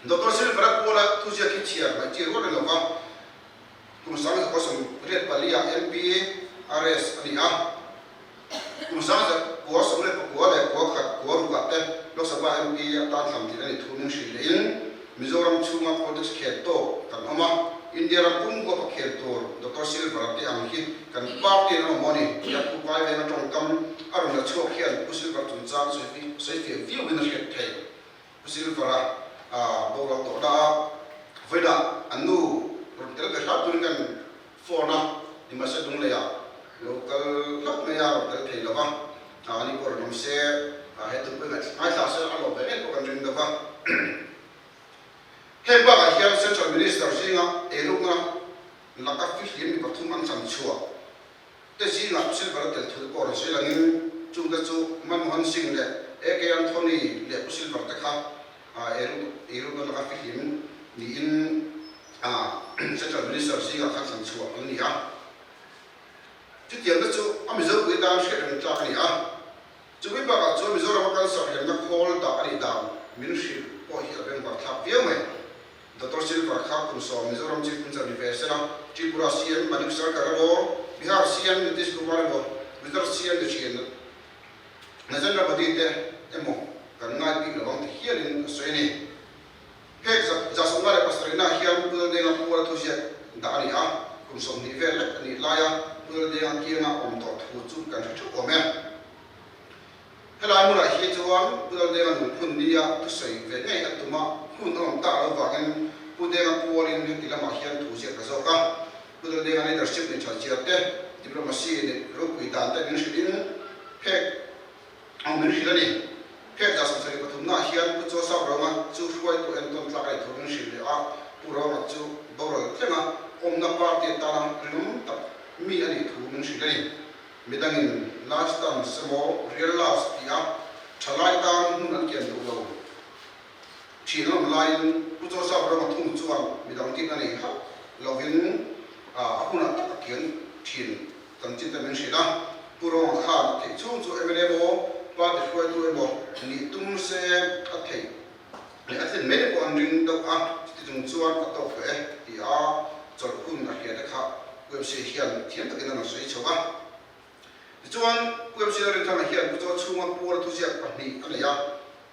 Doctor Silvera Kuala thuziak hi chhiar ngaih chi rual reng lo va, kum 1984 ah MP RS a ni a, kum 1994 leh 9 ruk ah te Lok Sabha MP atan thlam thin a ni thu min hrilh lehin Mizoram chhunga politics khel tawk kan awm a, India ram pum huapa khel tur Doctor Silvera te ang hi kan party an awm maw ni tia Pu Vaivenga tawngkam a rawn la chhuak hian Pu Silver chungchang sawi fiah viauin a hriat theih. Pu Silver-a boral tawhna a vawiinah an nu rawn tel ve hram turin kan phone a, nimahse Lungleiah lo kal hlauh mai a rawn tel thei lo va, ani pawh rawn awm se, he tupui ngaithla se a lawm ve ngei pawh kan ring deuh va. Heng bakah hian Central Minister zinga eirukna laka fihlim mi pathum an thlan chhuah te zingah Silver a tel thu te pawh rawn sawi langin chungte chu Manmohan Singh leh. AK Anthony leh Pu Silver te kha eirukna laka fihlim niin Central Minister zingah khan thlan chhuah an ni a. Chutiangte chu a Mizopui tan hriat reng tlak a ni a. Chumi bakah chuan Mizorama cancer hliamna khawl dah a nih dan min hrilh pawh hi a bengvar thlak viau mai. Doctor Silver kha kum sawm Mizoram Chief Minister ni ve sela, Tripura CM Manik Sarkar emaw, Bihar CM Nitish Kumar emaw, Gujarat CM ni thin Narendra Modi te emaw kan ngai bik lo ang ti hialin a sawi a ni. Hek 17 na hian Pu Laldenga puala thuziak dah a ni a, kum 20 vel lek a nih laia Pu Laldenga kianga awm tawh thu chu kan hre thup awm e. Helai hmunah hi chuan Pu Laldenga lungphun nia thusawi ve ngei a tum a, hun a awm tak lo vangin Pu Denga pualin heti lamah hian thu ziak ta zawk a. Pu Laldenga leadership nei that zia te, diplomacy leh ropui dan te min hrilhin phek ang min hrilh a ni. Phek 73 naah hian Pu Chaw Sap Rawnga chu hruaitu entawn tlak a nih thu min hrilh leh a, Pu Rawnga chu boral thlenga awmna party atana rinawm tak mi a nih thu min hrilh a ni. Midangin last dance emaw real last tih a thalai tan hmun an kian duh lo thin an awm laiin Pu Joseph Rama thung chuan midang tihna nei hauh lovin a hunah tak a kian thin chanchin te min hrilh a. Pu Rama khan a theih chhung chu mla emaw party hruaitu emaw nih tum se a theih leh a thlen mai pawh an ring deuh a, chuti chung chuan a tawk tawh e ti a chawlh hun a hria te kha UFC hian thiam takin an rawn sawi chho a. Tichuan UFC Lalrinthanga hian Pu Chaw chhunga puala thuziak pahnih a nei a,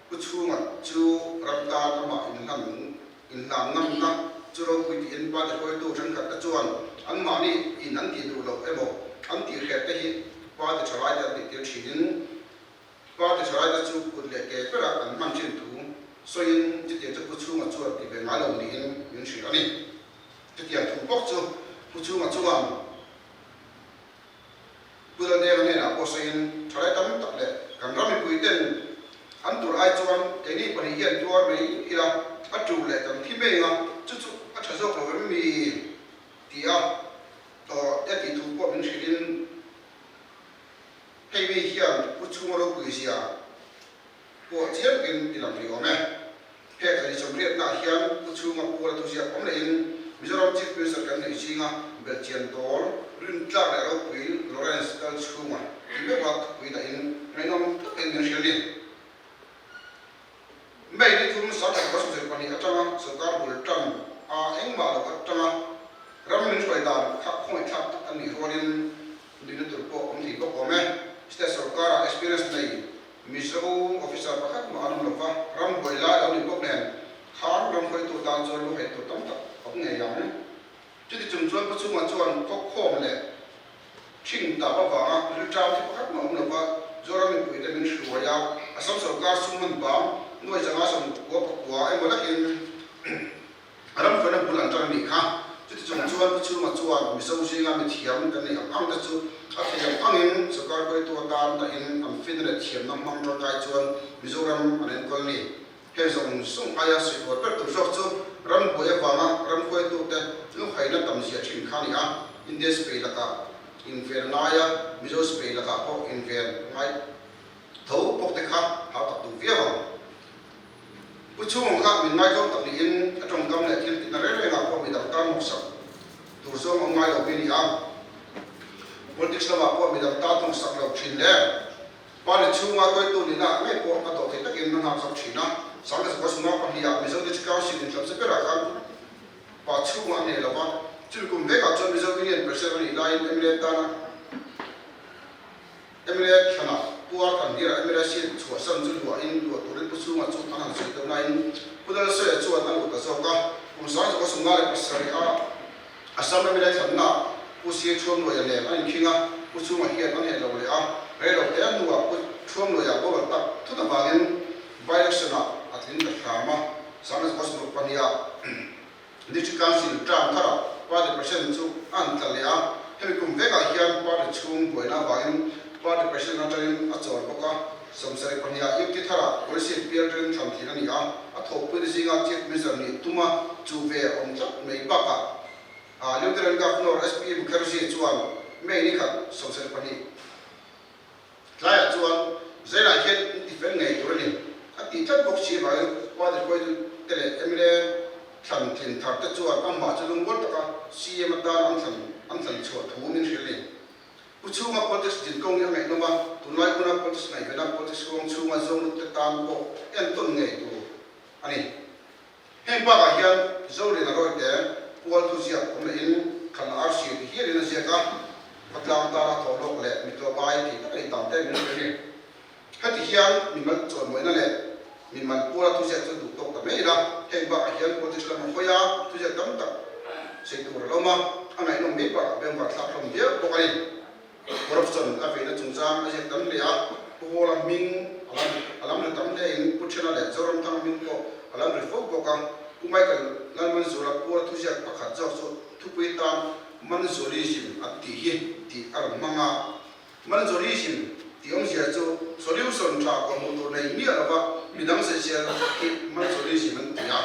Pu Chhunga chu ram tan amah inhlan inhlan ngamna chu ropui tiin party hruaitu thenkhat te chuan anmahni in an tih duh loh emaw an tih hreh te hi party thalai te an tih tir thinin Party thalaite chu kut leh ke bera an hman thin thu sawiin chutiang chu Pu Chhunga chuan ti ve ngai lo niin min hrilh a ni. Chutiang thu bawk chu Pu Chhunga chuan Pu Laldenga hnenah pawh sawiin thalai tam tak leh kan ram mipui ten an tur ai chuan keini pahnih hian tuar mai ila a tu leh kan thi mai anga chu chu a tha zawk lo em mi ti a tawh e tih thu pawh min hrilhin Hei mi hian Pu Chhunga ropui zia pawh chiang takin ti lang thei awm e. He thani sawmriatnaah hian Pu Chhunga puala thuziak awm lehin Mizoram Chief Minister kan neih zinga belhchian dawl rintlak leh ropui Lawrence Lalchhunga ti meuha thupui dahin ngaihnawm takin min hrilh a ni. May ni thum 1972 atanga sorkar bul tan a engmah lo atanga ram min hruai dan kha khawngaihthlak tak an nih rualin Nihna tur pawh awm thei bawk awm e. State sorkara experience nei Mizo officer pakhat mah an awm lova, ram buai lai lo nih bawk nen khan ram hruaitu tan chuan lu haih tur tam tak awm ngei ang. Chuti chung chuan Pu Chhunga chuan khawkkhawm leh ṭhing tap avanga rilṭam thi pakhat mah awm lova Zoram mipuite min hruai a, Assam sorkar sum hman bang nuai 599 emaw lekin Ram hruaina bul an ṭan a nih kha. Chuti chung chuan Pu Chhunga chuan Mizo zinga mithiam kan neih ang ang te chu a thei ang angin sorkar hruaitu atan dahin an finna leh thiamna hmang ṭangkai chuan Mizoram an enkawl a ni. Heng zawng zawng aia sawibuai ber tur zawk chu ram buai avanga ram hruaitute luhaina tam zia ṭhin kha a ni a, India sipai lakah inven ngai a, Mizo sipai lakah pawh inven ngai tho bawk te kha hau tak duh viau ang. Pu Chhunga kha min ngaithawm tak niin a tawngkam leh thil tihna reng rengah pawh midang tan hnawksak tur zawng a awm ngai lo mi a ni a. Politics lamah pawh midang tan hnawksak lo thin leh party chhunga hruaitu nihna ngei pawh a dawh thei takin a nghakzawk thin a. 1952 ah Mizo District Council inthlamse berah khan Pa chhunga a nei lo va, chumi kum vekah chuan Mizo Union President a nih laiin mla tana Mla thlanah Pu Arthur Ngira mla seat chhuahsan chu luahin luah turin Pu Chhunga chu an han sawi deuh nain Pu Lalsawia chuan a luh ta zawk a. Kum 1957 a Assam mla thlannaah Pu Sir Thuamluaia nen an inkhing a, Pu Chhunga hian an heh lo leh a, rei lo te hnuah Pu Thuamluaia boral tak thut avangin by-election-ah a tling ta hram a, 1962 ah District Council term tharah Party President chu a an tla leh a, hemi kum vekah hian Party chhung buaina avangin Party President atangin a chawl bawk a, 72 ah UT tharah Policy bial ring thlan thin a ni a, a thawhpuite zinga Chief Minister nih tuma chu ve a awm tlat mai bakah Lieutenant Governor SP Mukherjee chuan May ni khat 72 tlaiah chuan Zailah hian in ti tifel ngei tur a ni. A tih tlat bawk si avangin party hruaitute leh mla thlan tlin thar te chuan amah chu lungrual taka CM atan an thlan an thlan chhuah thu min hrilh a ni. Pu chhunga politics din kawng hi a ngaihnawm a, tunlai huna politics ngaihvena politics kawng chhunga zawng te tan pawh entawn ngei tur a ni. Heng bakah hian Zoliana Rawite pual thuziak awm lehin Khalna Arsi ti hialin a ziak a, khawtlang tana thawh lawk leh mitawpai thei tak a ni tam te min hrilh a ni. Heti hian mimal chawimawina leh mimal puala thuziak chu duh tawk ta mai ila, heng bakah hian politics lama hawi a thuziak tam tak sei tur a lo awm a, a ngaihnawm mai bakah bengvar thlak hlawm viau bawk a ni. Corruption a veina chungchang a ziak tam hle a, Pu Hawla hming a lam a lam ri tam hle in Pu Thena leh Zoramthanga hming pawh a lam ri fo bawk a. Pu Michael Lalmanzuala Puala thuziak pakhat zawk chu thupui tan Manzualism an tih hi tih a rawn hmang a. Manzualism tih awmzia chu solution tha kawh hmuh tur nei miah lova midang sawisel hi Manzualism an ti a.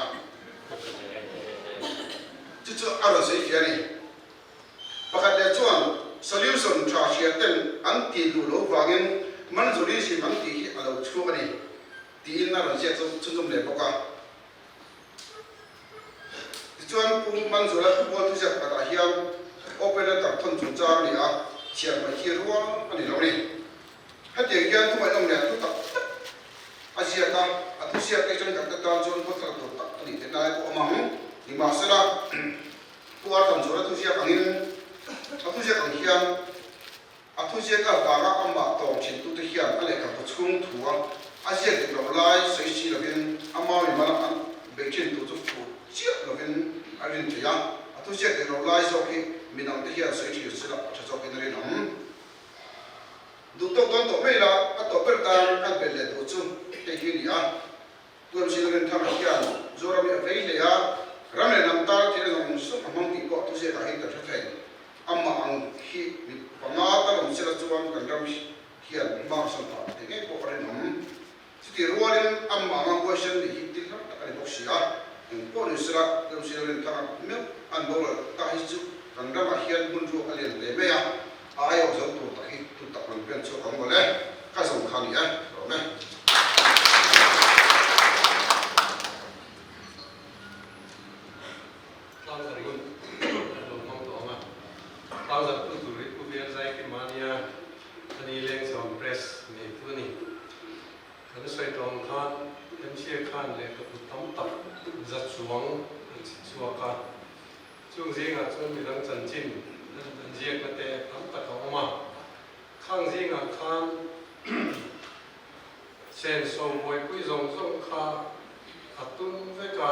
Chu chu a rawn sawi fiah a ni. Pakhat leh chuan solution tha hria ten an tih duh loh vangin Manzurism an tih hi a lo chhuak a ni tiin a rawn ziak chu chhunzawm leh bawk a. Tichuan Pu Manzura thubual thuziak pakhatah hian open letter thawn chungchang a ni a, chhiar mai hi rual a ni lo a ni. Hetiang hian thumaihnawm leh thu tak tak a ziak a, a thuziak te chuan kan tan chuan kawtthla tur tak a nih theih lai pawh a awm ang. Nimahsela. Pu Artham chuan a thuziak angin, a thuziak ang hian a thuziak avanga amah tawng thintute hian a lehkhabu chhung thua a ziak dik loh lai sawi si lovin a mawi mal an beih thintu chu fuh chiah lovin a rin thei a, a thuziak dik loh lai zawk hi midangte hian sawi thin sila a tha zawkin a rinawm. Duh tawk dawn tawh mai la, a tawh ber tan kan belh leh duh chu hei hi a ni a. Tuamzil Rinthanga hian Zoram hi a vei hle a, ram leh hnam tar thil zawng zawng a hmang tih pawh thuziakah hian kan hre thei. Amah ang hi mi panga tal awm sela chuan kan ram hian hma a sawn phah thei ngei pawh a rinawm. Chutih rualin amah anga huaisen nih hi thil har tak a ni bawk si a, eng pawh ni sela Tuamzil Rinthanga meuh an boral ta hi chu kan ramah hian hmun ruak a lian hle mai a, A aiawh zo tur tak hi tu tak rawn pen chhuak ang mawle, ka zawng kha ni e, rawm e.
Tlangzar hun an lo hmang tawh ang a, tlangzar tu tur hi Pu Vial Zai Kim a nia, a ni Lengchawm Press neitu a ni. Kan sawi tawh ang khan MCA khan lehkhabu tam tak za chuang an chhi chhuak a, Chung zingah chuan midang chanchin an ziakna te tam tak a awm a, khang zingah khan senso buaipui zawng zawng kha a tum vek a,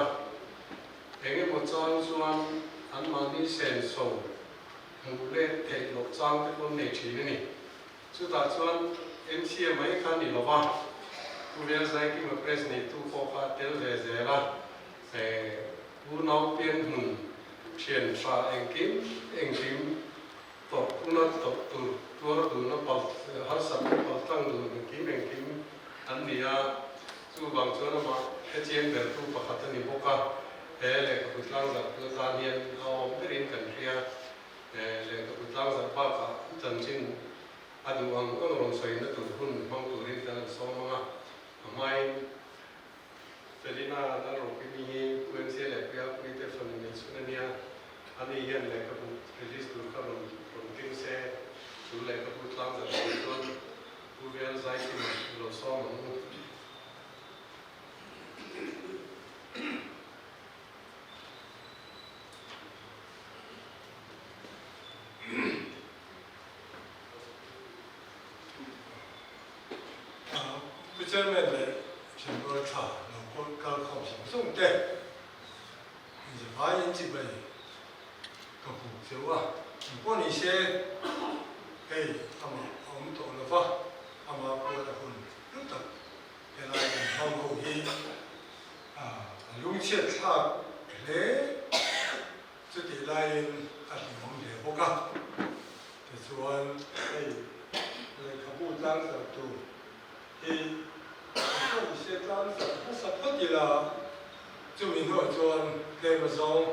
eng emaw chang chuan anmahni senso hmuh let theih loh chang te pawh an nei thin a ni. Chutah chuan MCA mai kha ni lova, Pu Velzaikima Press neitu pawh kha a tel ve zel a, Pu Naupian hmun thian tha engkim engkim tawrh huna tawrh tur tuar duna pal harsatna pal tlang dun engkim engkim an ni a, chuvang chuan amah hrechiang bertu pakhat a ni bawk a, he lehkhabu tlangzarh tu atan hian a awm berin kan hria, lehkhabu tlangzarh bakah chanchin a duh ang ang rawn sawina tur hun hmang turin kan han sawm ang a, a hmain. Felina Lalropimi hi UMC leh Puia Puite fanu nei chhun a nia. Ani hian lehkhabu release tur kha rawn rawn keng se, chu lehkhabu tlangzarh tur chuan Pu Vel Zaikima i lo sawm ang u.
Pu Chairman leh Thinrual tha lo kawlh kal khawm zawng zawng te inzavai in chibai ka hmu cheu a, engpawh ni se hei amah a awm tawh lo va, amah puan a hun hlu tak helai kan hmang ho hi a lungchhiat thlak hle. Chutih laiin a hlimawm hle bawk a, tichuan hei lehkhabu tlangzarh tur hi engpawh ni se tlangzarh hmasa phawt ila, chumi hnuah chuan tlem azawng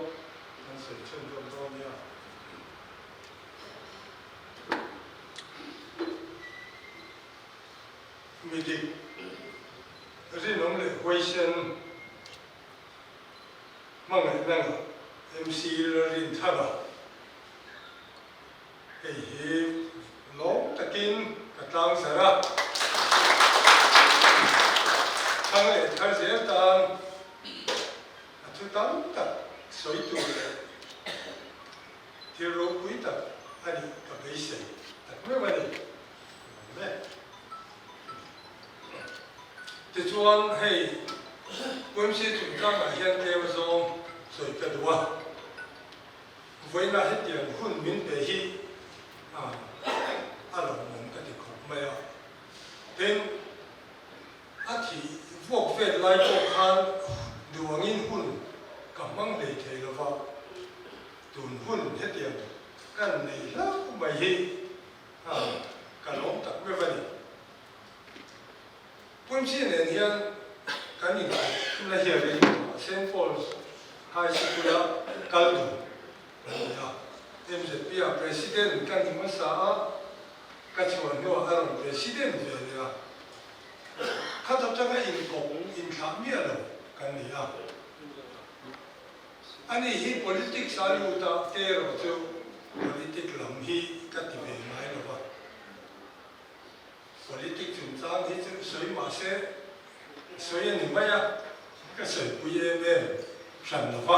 kan sawi chhunzawm dawn nia. Mi dik. huaisen hmangaihna ngah MC Lalrinthara hei hi lawm takin ka tlang zar a, thang leh thar zel tan a thu tam tak sawi tur leh thil ropui tak a nih ka beisei tak meuh a ni. Ka lawm e. Tichuan hei UMC chungchangah hian tlem zawng sawi ka duh a, vawiina hetiang hun min pe hi a lawmawm ka ti khawp mai a. Tin, a thih vuak vel lai pawh khan duh angin hun ka hmang hlei thei lo va, tun hun hetiang kan nei hlauh mai hi ka lawm tak meuh a ni. Punchi nen hian kan inkawpna hi a rei tawh a, Saint Paul's High Sikula kal dun kan ni a, MZP ah President ka ni hmasa a, ka chhuah hnuah a rawn President ve leh a, khat atanga inkawp inthlah miah lo kan ni a. Ani hi politics a lut a, erawh chu politic lam hi ka ti ve ngai lo va. Politic chungchang hi chu sawi mah se sawi a ni mai a, ka sawipui em em hran lo va,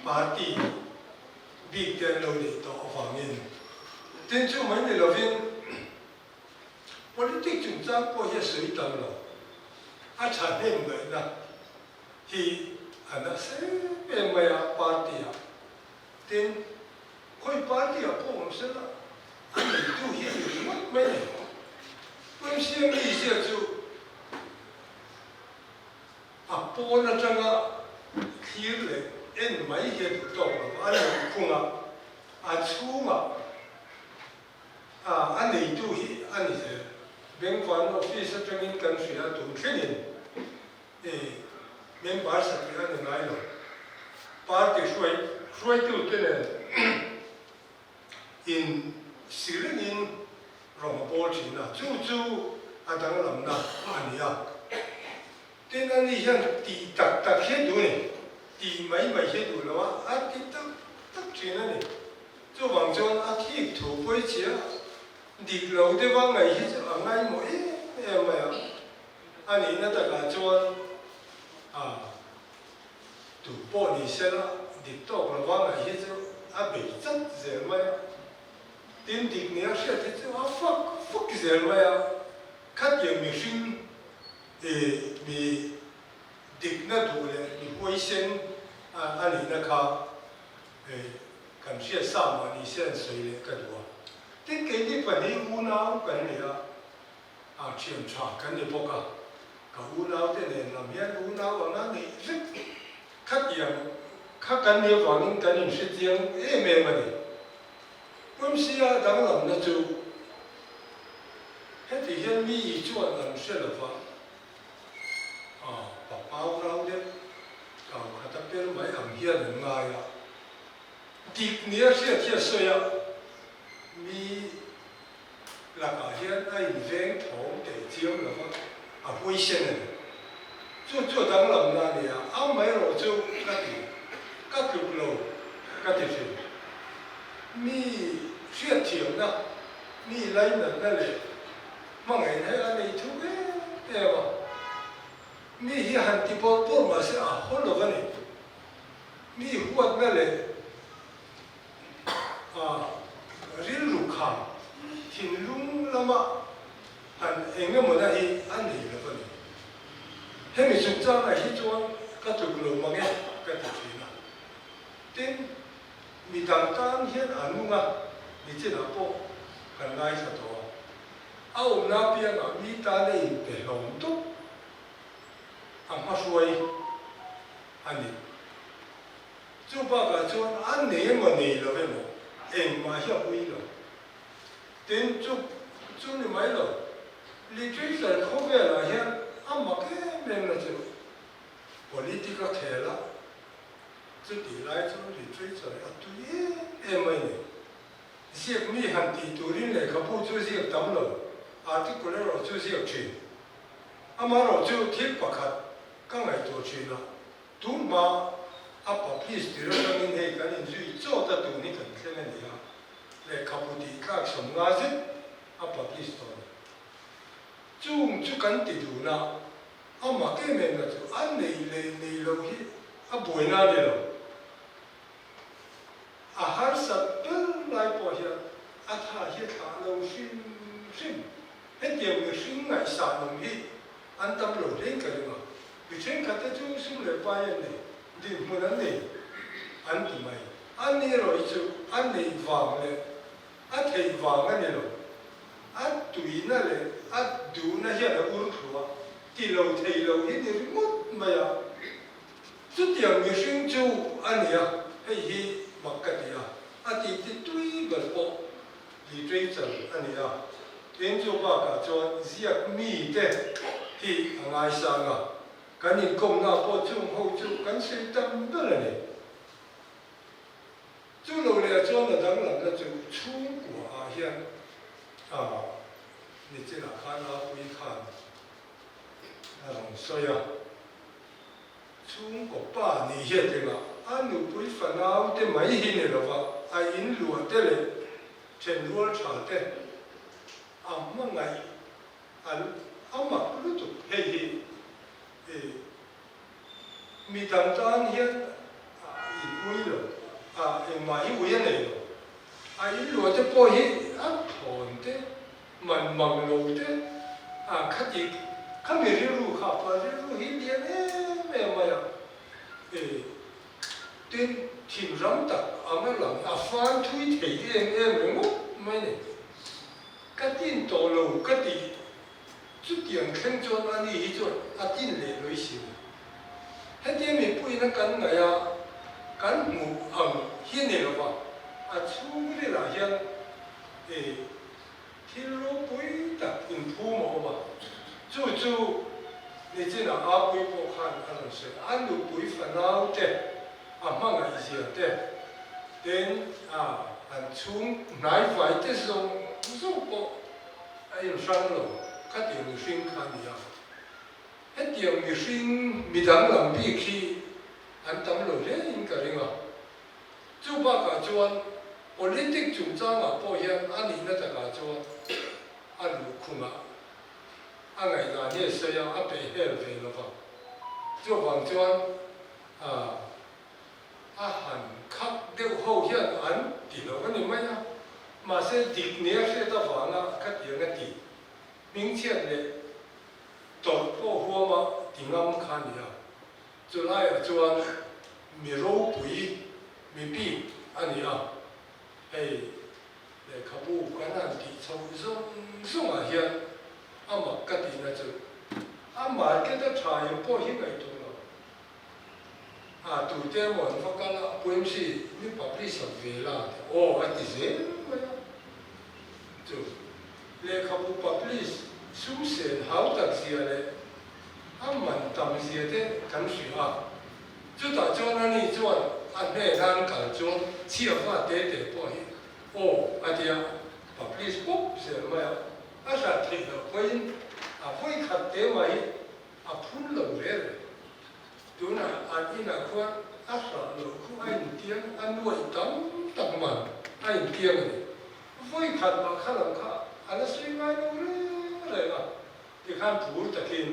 party bik te an lo neih tawh avangin. Tin chu mai ni lovin politic chungchang pawh hi a sawi tam lo, a thahnem ngaihna hi a nasa em em mai a party ah. Tin, khawi party ah pawh awm sela a neitu hi a ni ringawt mai a ni. Pawimsiam mizia chu a pawn atanga thlir leh en mai hi a duh tawk lo va, a luhkhung a, a chhungah a neitu hi a ni zel. Bengvan office atangin kan hria tun thlengin Member satliah a ni ngai lo. Party hruai hruaitute nen in si rengin rawng a pawl thin a, chu chu a danglamna a ni a. Tin, ani hian tih tak tak hi a duh a ni, tih mai mai hi a duh lo a, a ti tak tak thin a ni. Chuvang chuan a thik thu pawichhia dik lo deuha ngaih hi chu a ngaimawh em em mai a. A nihna takah chuan a tu pawh ni sela dik tawk lova ngaih hi chu a bei chat zel mai a, tin dik nia hriat hi chu a fak fak zel mai a, khatiang mihring ih mi dikna duh leh mi huaisen a nihna kha ih kan hriat sa mah ni se an sawi leh ka duh a. Tin keini pahnih unau kan ni a. A thian tha kan ni bawk a, ka unaute nen lam hian unau anga neih vek khatiang kha kan nih avangin kan inhre chiang em em a ni. Pumsia danglamna chu heti hian mi i chuan an hre lo va, a pa pau rau deuh kau khat a per mai ang hian an ngai a, dik nia hriat hi a sawi a, mi lakah hian a inveng thawm teh chiam lo va, a huaisen a ni. Chu chu a danglamna a ni a, amaherawh chu ka ti, ka tluk lo ka ti thin. Mi hriatthiamna, mi lainatna leh hmangaihna hi a nei thuk em em a. Mi hi han ti bawrh bawrh mahse a haw lo a ni. Mi huatna leh A rilru kha thinlung lama han eng emaw na hi a nei lo a ni. Hemi chungchangah hi chuan ka tluk lo mang e ka ti thin a. Tin, mi dang tan hian a nung a, nichinah pawh kan ngaithla tawh a. A awmna apiangah mi tan a inpe hlawm tawp a hmahruai a ni. Chu bakah chuan a nei emaw nei lo emaw engmah hi a pui lo. Tin, chu chu ni mai lo, literature khawvelah hian a mak em em na chu politic a khel a, chutih lai chuan literature a tui em em mai ni. Ziak mi han tih turin lehkhabu chu ziak tam lo, article erawh chu ziak thin. Amaherawhchu thil pakhat. Ka ngaihtuah thin a, tunhma a publish tir atangin hei kan inzui chawt a tun hi kan thleng a ni a, lehkhabu tih tlak 50 zet a publish tawh a ni. Chung chu kan ti dun a, a mak em em na chu a neih leh neih loh hi a buaina a ni lo. A harsat ber lai pawh hian a tha hi a thlah lo hrim hrim. Hetiang mihring ngaihsan awm hi an tam lo hle ka ring a, mi thenkhatte chu sum leh pai an nei, dinhmun an nei an ti mai. A ni erawh hi chu a neih vang leh a theih vang a ni lo. A tuina leh a duhna hian a ur thlu a, ti lo thei lo hi ni ringawt mai a. Chutiang mihring chu a ni a, hei hi mak ka ti a, a tih ti tui ber pawh literature a ni a. Tin chu bakah chuan ziak mite hi a ngaisang a, kan inkawmna pawh chung ho chu kan sawi tam ber a ni. Chu lo leh chuan a danglamna chu chhungkua ah hian a nichinah khan a pui khan a rawn sawi a. Chhungkaw pa nih hian engah a nupui fanau te mai hi ni lova a in luah te leh thenrual tha te a hmangaih an a mak lutuk. Hei hi i mi dang tan hian a in ui lo a, engmah hi ui a nei lo. A in luah te pawh hi a thawn te Man mang lo te a khati khami rilru kha pa rilru hi lian em em mai a, e tin thim ram tak anga lang a fan thui thei em em ringawt mai ni. Ka tin tawh lo ka ti chutiang thleng chuan ani hi chuan a tin leh lawih si lo. Hetia mipuiin a kan ngaih a kan hmuh ang hi ni lova a chhungril ah hian e Thil ropui tak inphum a awm a, chu chu nichinah Apui pawh khan a rawn sawi a, a nupui fanau te, a hmangaih zia te, tin a an chhung hnaivai te zawng zawng pawh a inhrang lo, khatiang mihring kha a ni a. Hetiang mihring midang lam bik hi an tam lo hle in ka ring a. Chu bakah chuan politic chungchangah pawh hian a nihna takah chuan a luhkhungah a ngaihdan hi a sawi a, a peh hel ve lo va. Chuvang chuan a han khak deuh ho hian an ti lo a ni mai a, mahse dik nia hriat avanga khatiang a ti hmingchhiat leh tawrh pawh huama ti ngam kha a ni a. Chulaiah chuan mi ropui, mi bik a ni a, hei lehkhabu kan han tih chhoh zawng zawngah hian a mak ka tihna chu a market a tha em pawh hi ngaihtuah lo. A tute emaw an va kal a, Puemsi mi publish sak ve la tih aw a ti zel mai a. Chu lehkhabu publish sum sen hau tak zia leh A man tam zia te kan hria a, chutah chuan ani chuan a hnena an kal chuan chhia fa te te pawh hi aw a tia publish pawp zel mai a, a hrat theih loh pawhin a vawi khat te mai hi a phun lo ve reng. Tunah an inah khuan a hrah loh khu a intiang a nuaih tam tak man a intiang a ni. Vawi khat mah kha lam kha a la sawi ngai lo reng reng a. Tikhan phur takin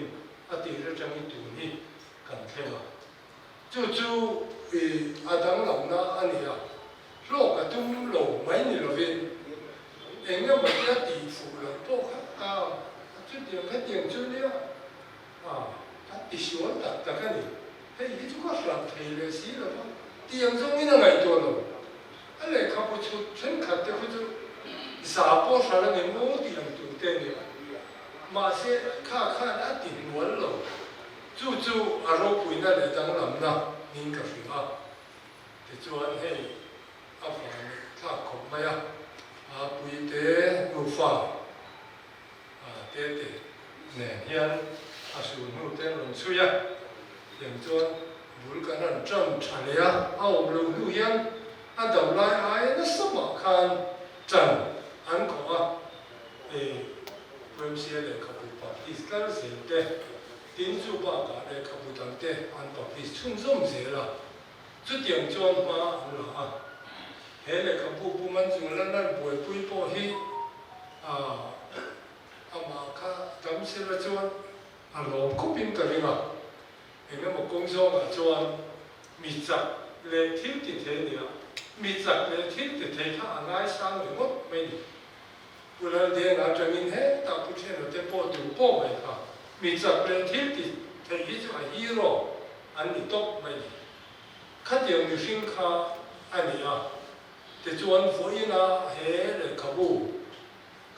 a tir atangin tun hi kan thleng a, chu chu i a danglamna a ni a, hlawk a tum lo mai ni lovin eng emaw te a tih fuh loh pawh kha a chutiang khatiang chu nia a a tisual tak tak a ni, hei hi chu ka hran thei leh si lo va, tiang zawngin a ngaihtuah lo, a lehkhabu chhut thenkhat te khu chu za pawh hran a ni maw tih ang tur te a ni a. Mahse, kha khan a ti hnual lo. Chu chu a ropuina leh danglamna niin ka hria a. Tichuan hei a van thlak khawp mai a, a puite nufa te te nen hian a sul hnu te an rawn chhui a, tiang chuan bul kan han tan tha leh a, a awm lo hnu hian a dam lai aia nasa mah khan tan an khawh a. Hei Premsia lehkhabu Baptist tlar zel te Tin, chu bakah lehkhabu dangte an publish chhunzawm zel a, chutiang chuan hma an la a. He lehkhabu Pu Manzuala lan buaipui pawh hi amah kha dam sela chuan a lawm khawpin ka ring a, eng emaw kawng zawngah chuan mi chak leh thil ti thei a nia, mi chak leh thil ti thei kha a ngaisang ringawt mai ni. Pu Laldenga atangin hetah Pu Thiana te pawh duh pawh mai kha mi chak leh thil ti thei hi chu a hero an ni tawp mai ni. Khatiang mihring kha a ni a, tichuan vawiina he lehkhabu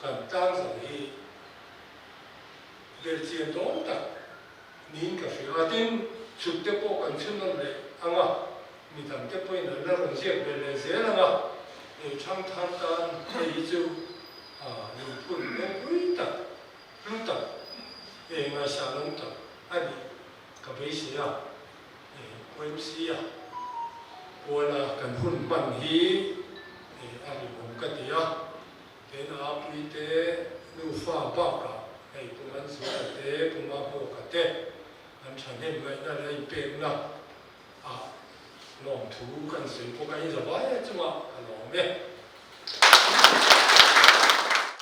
kan tlangzal hi belhchian dawn tak niin ka hria a, tin chhuk te pawh kan chhunnawn leh ang a, midang te pawhin an la rawn ziak ve leh zel ang a, hei thangthar tan hei hi chu lungphun ropui tak, hlu tak, eh ngaihsanawm tak a nih ka beisei a, eh OMC a puala kan hun hman hi eh a rinawm ka ti a. Tin, Apuii te nufa bakah hei Pu Manzuala te, Pu Mahmuaka te an thahnem ngaihna leh inpekna ah lawmthu kan sawi bawk a, in zavai chungah ka lawm e.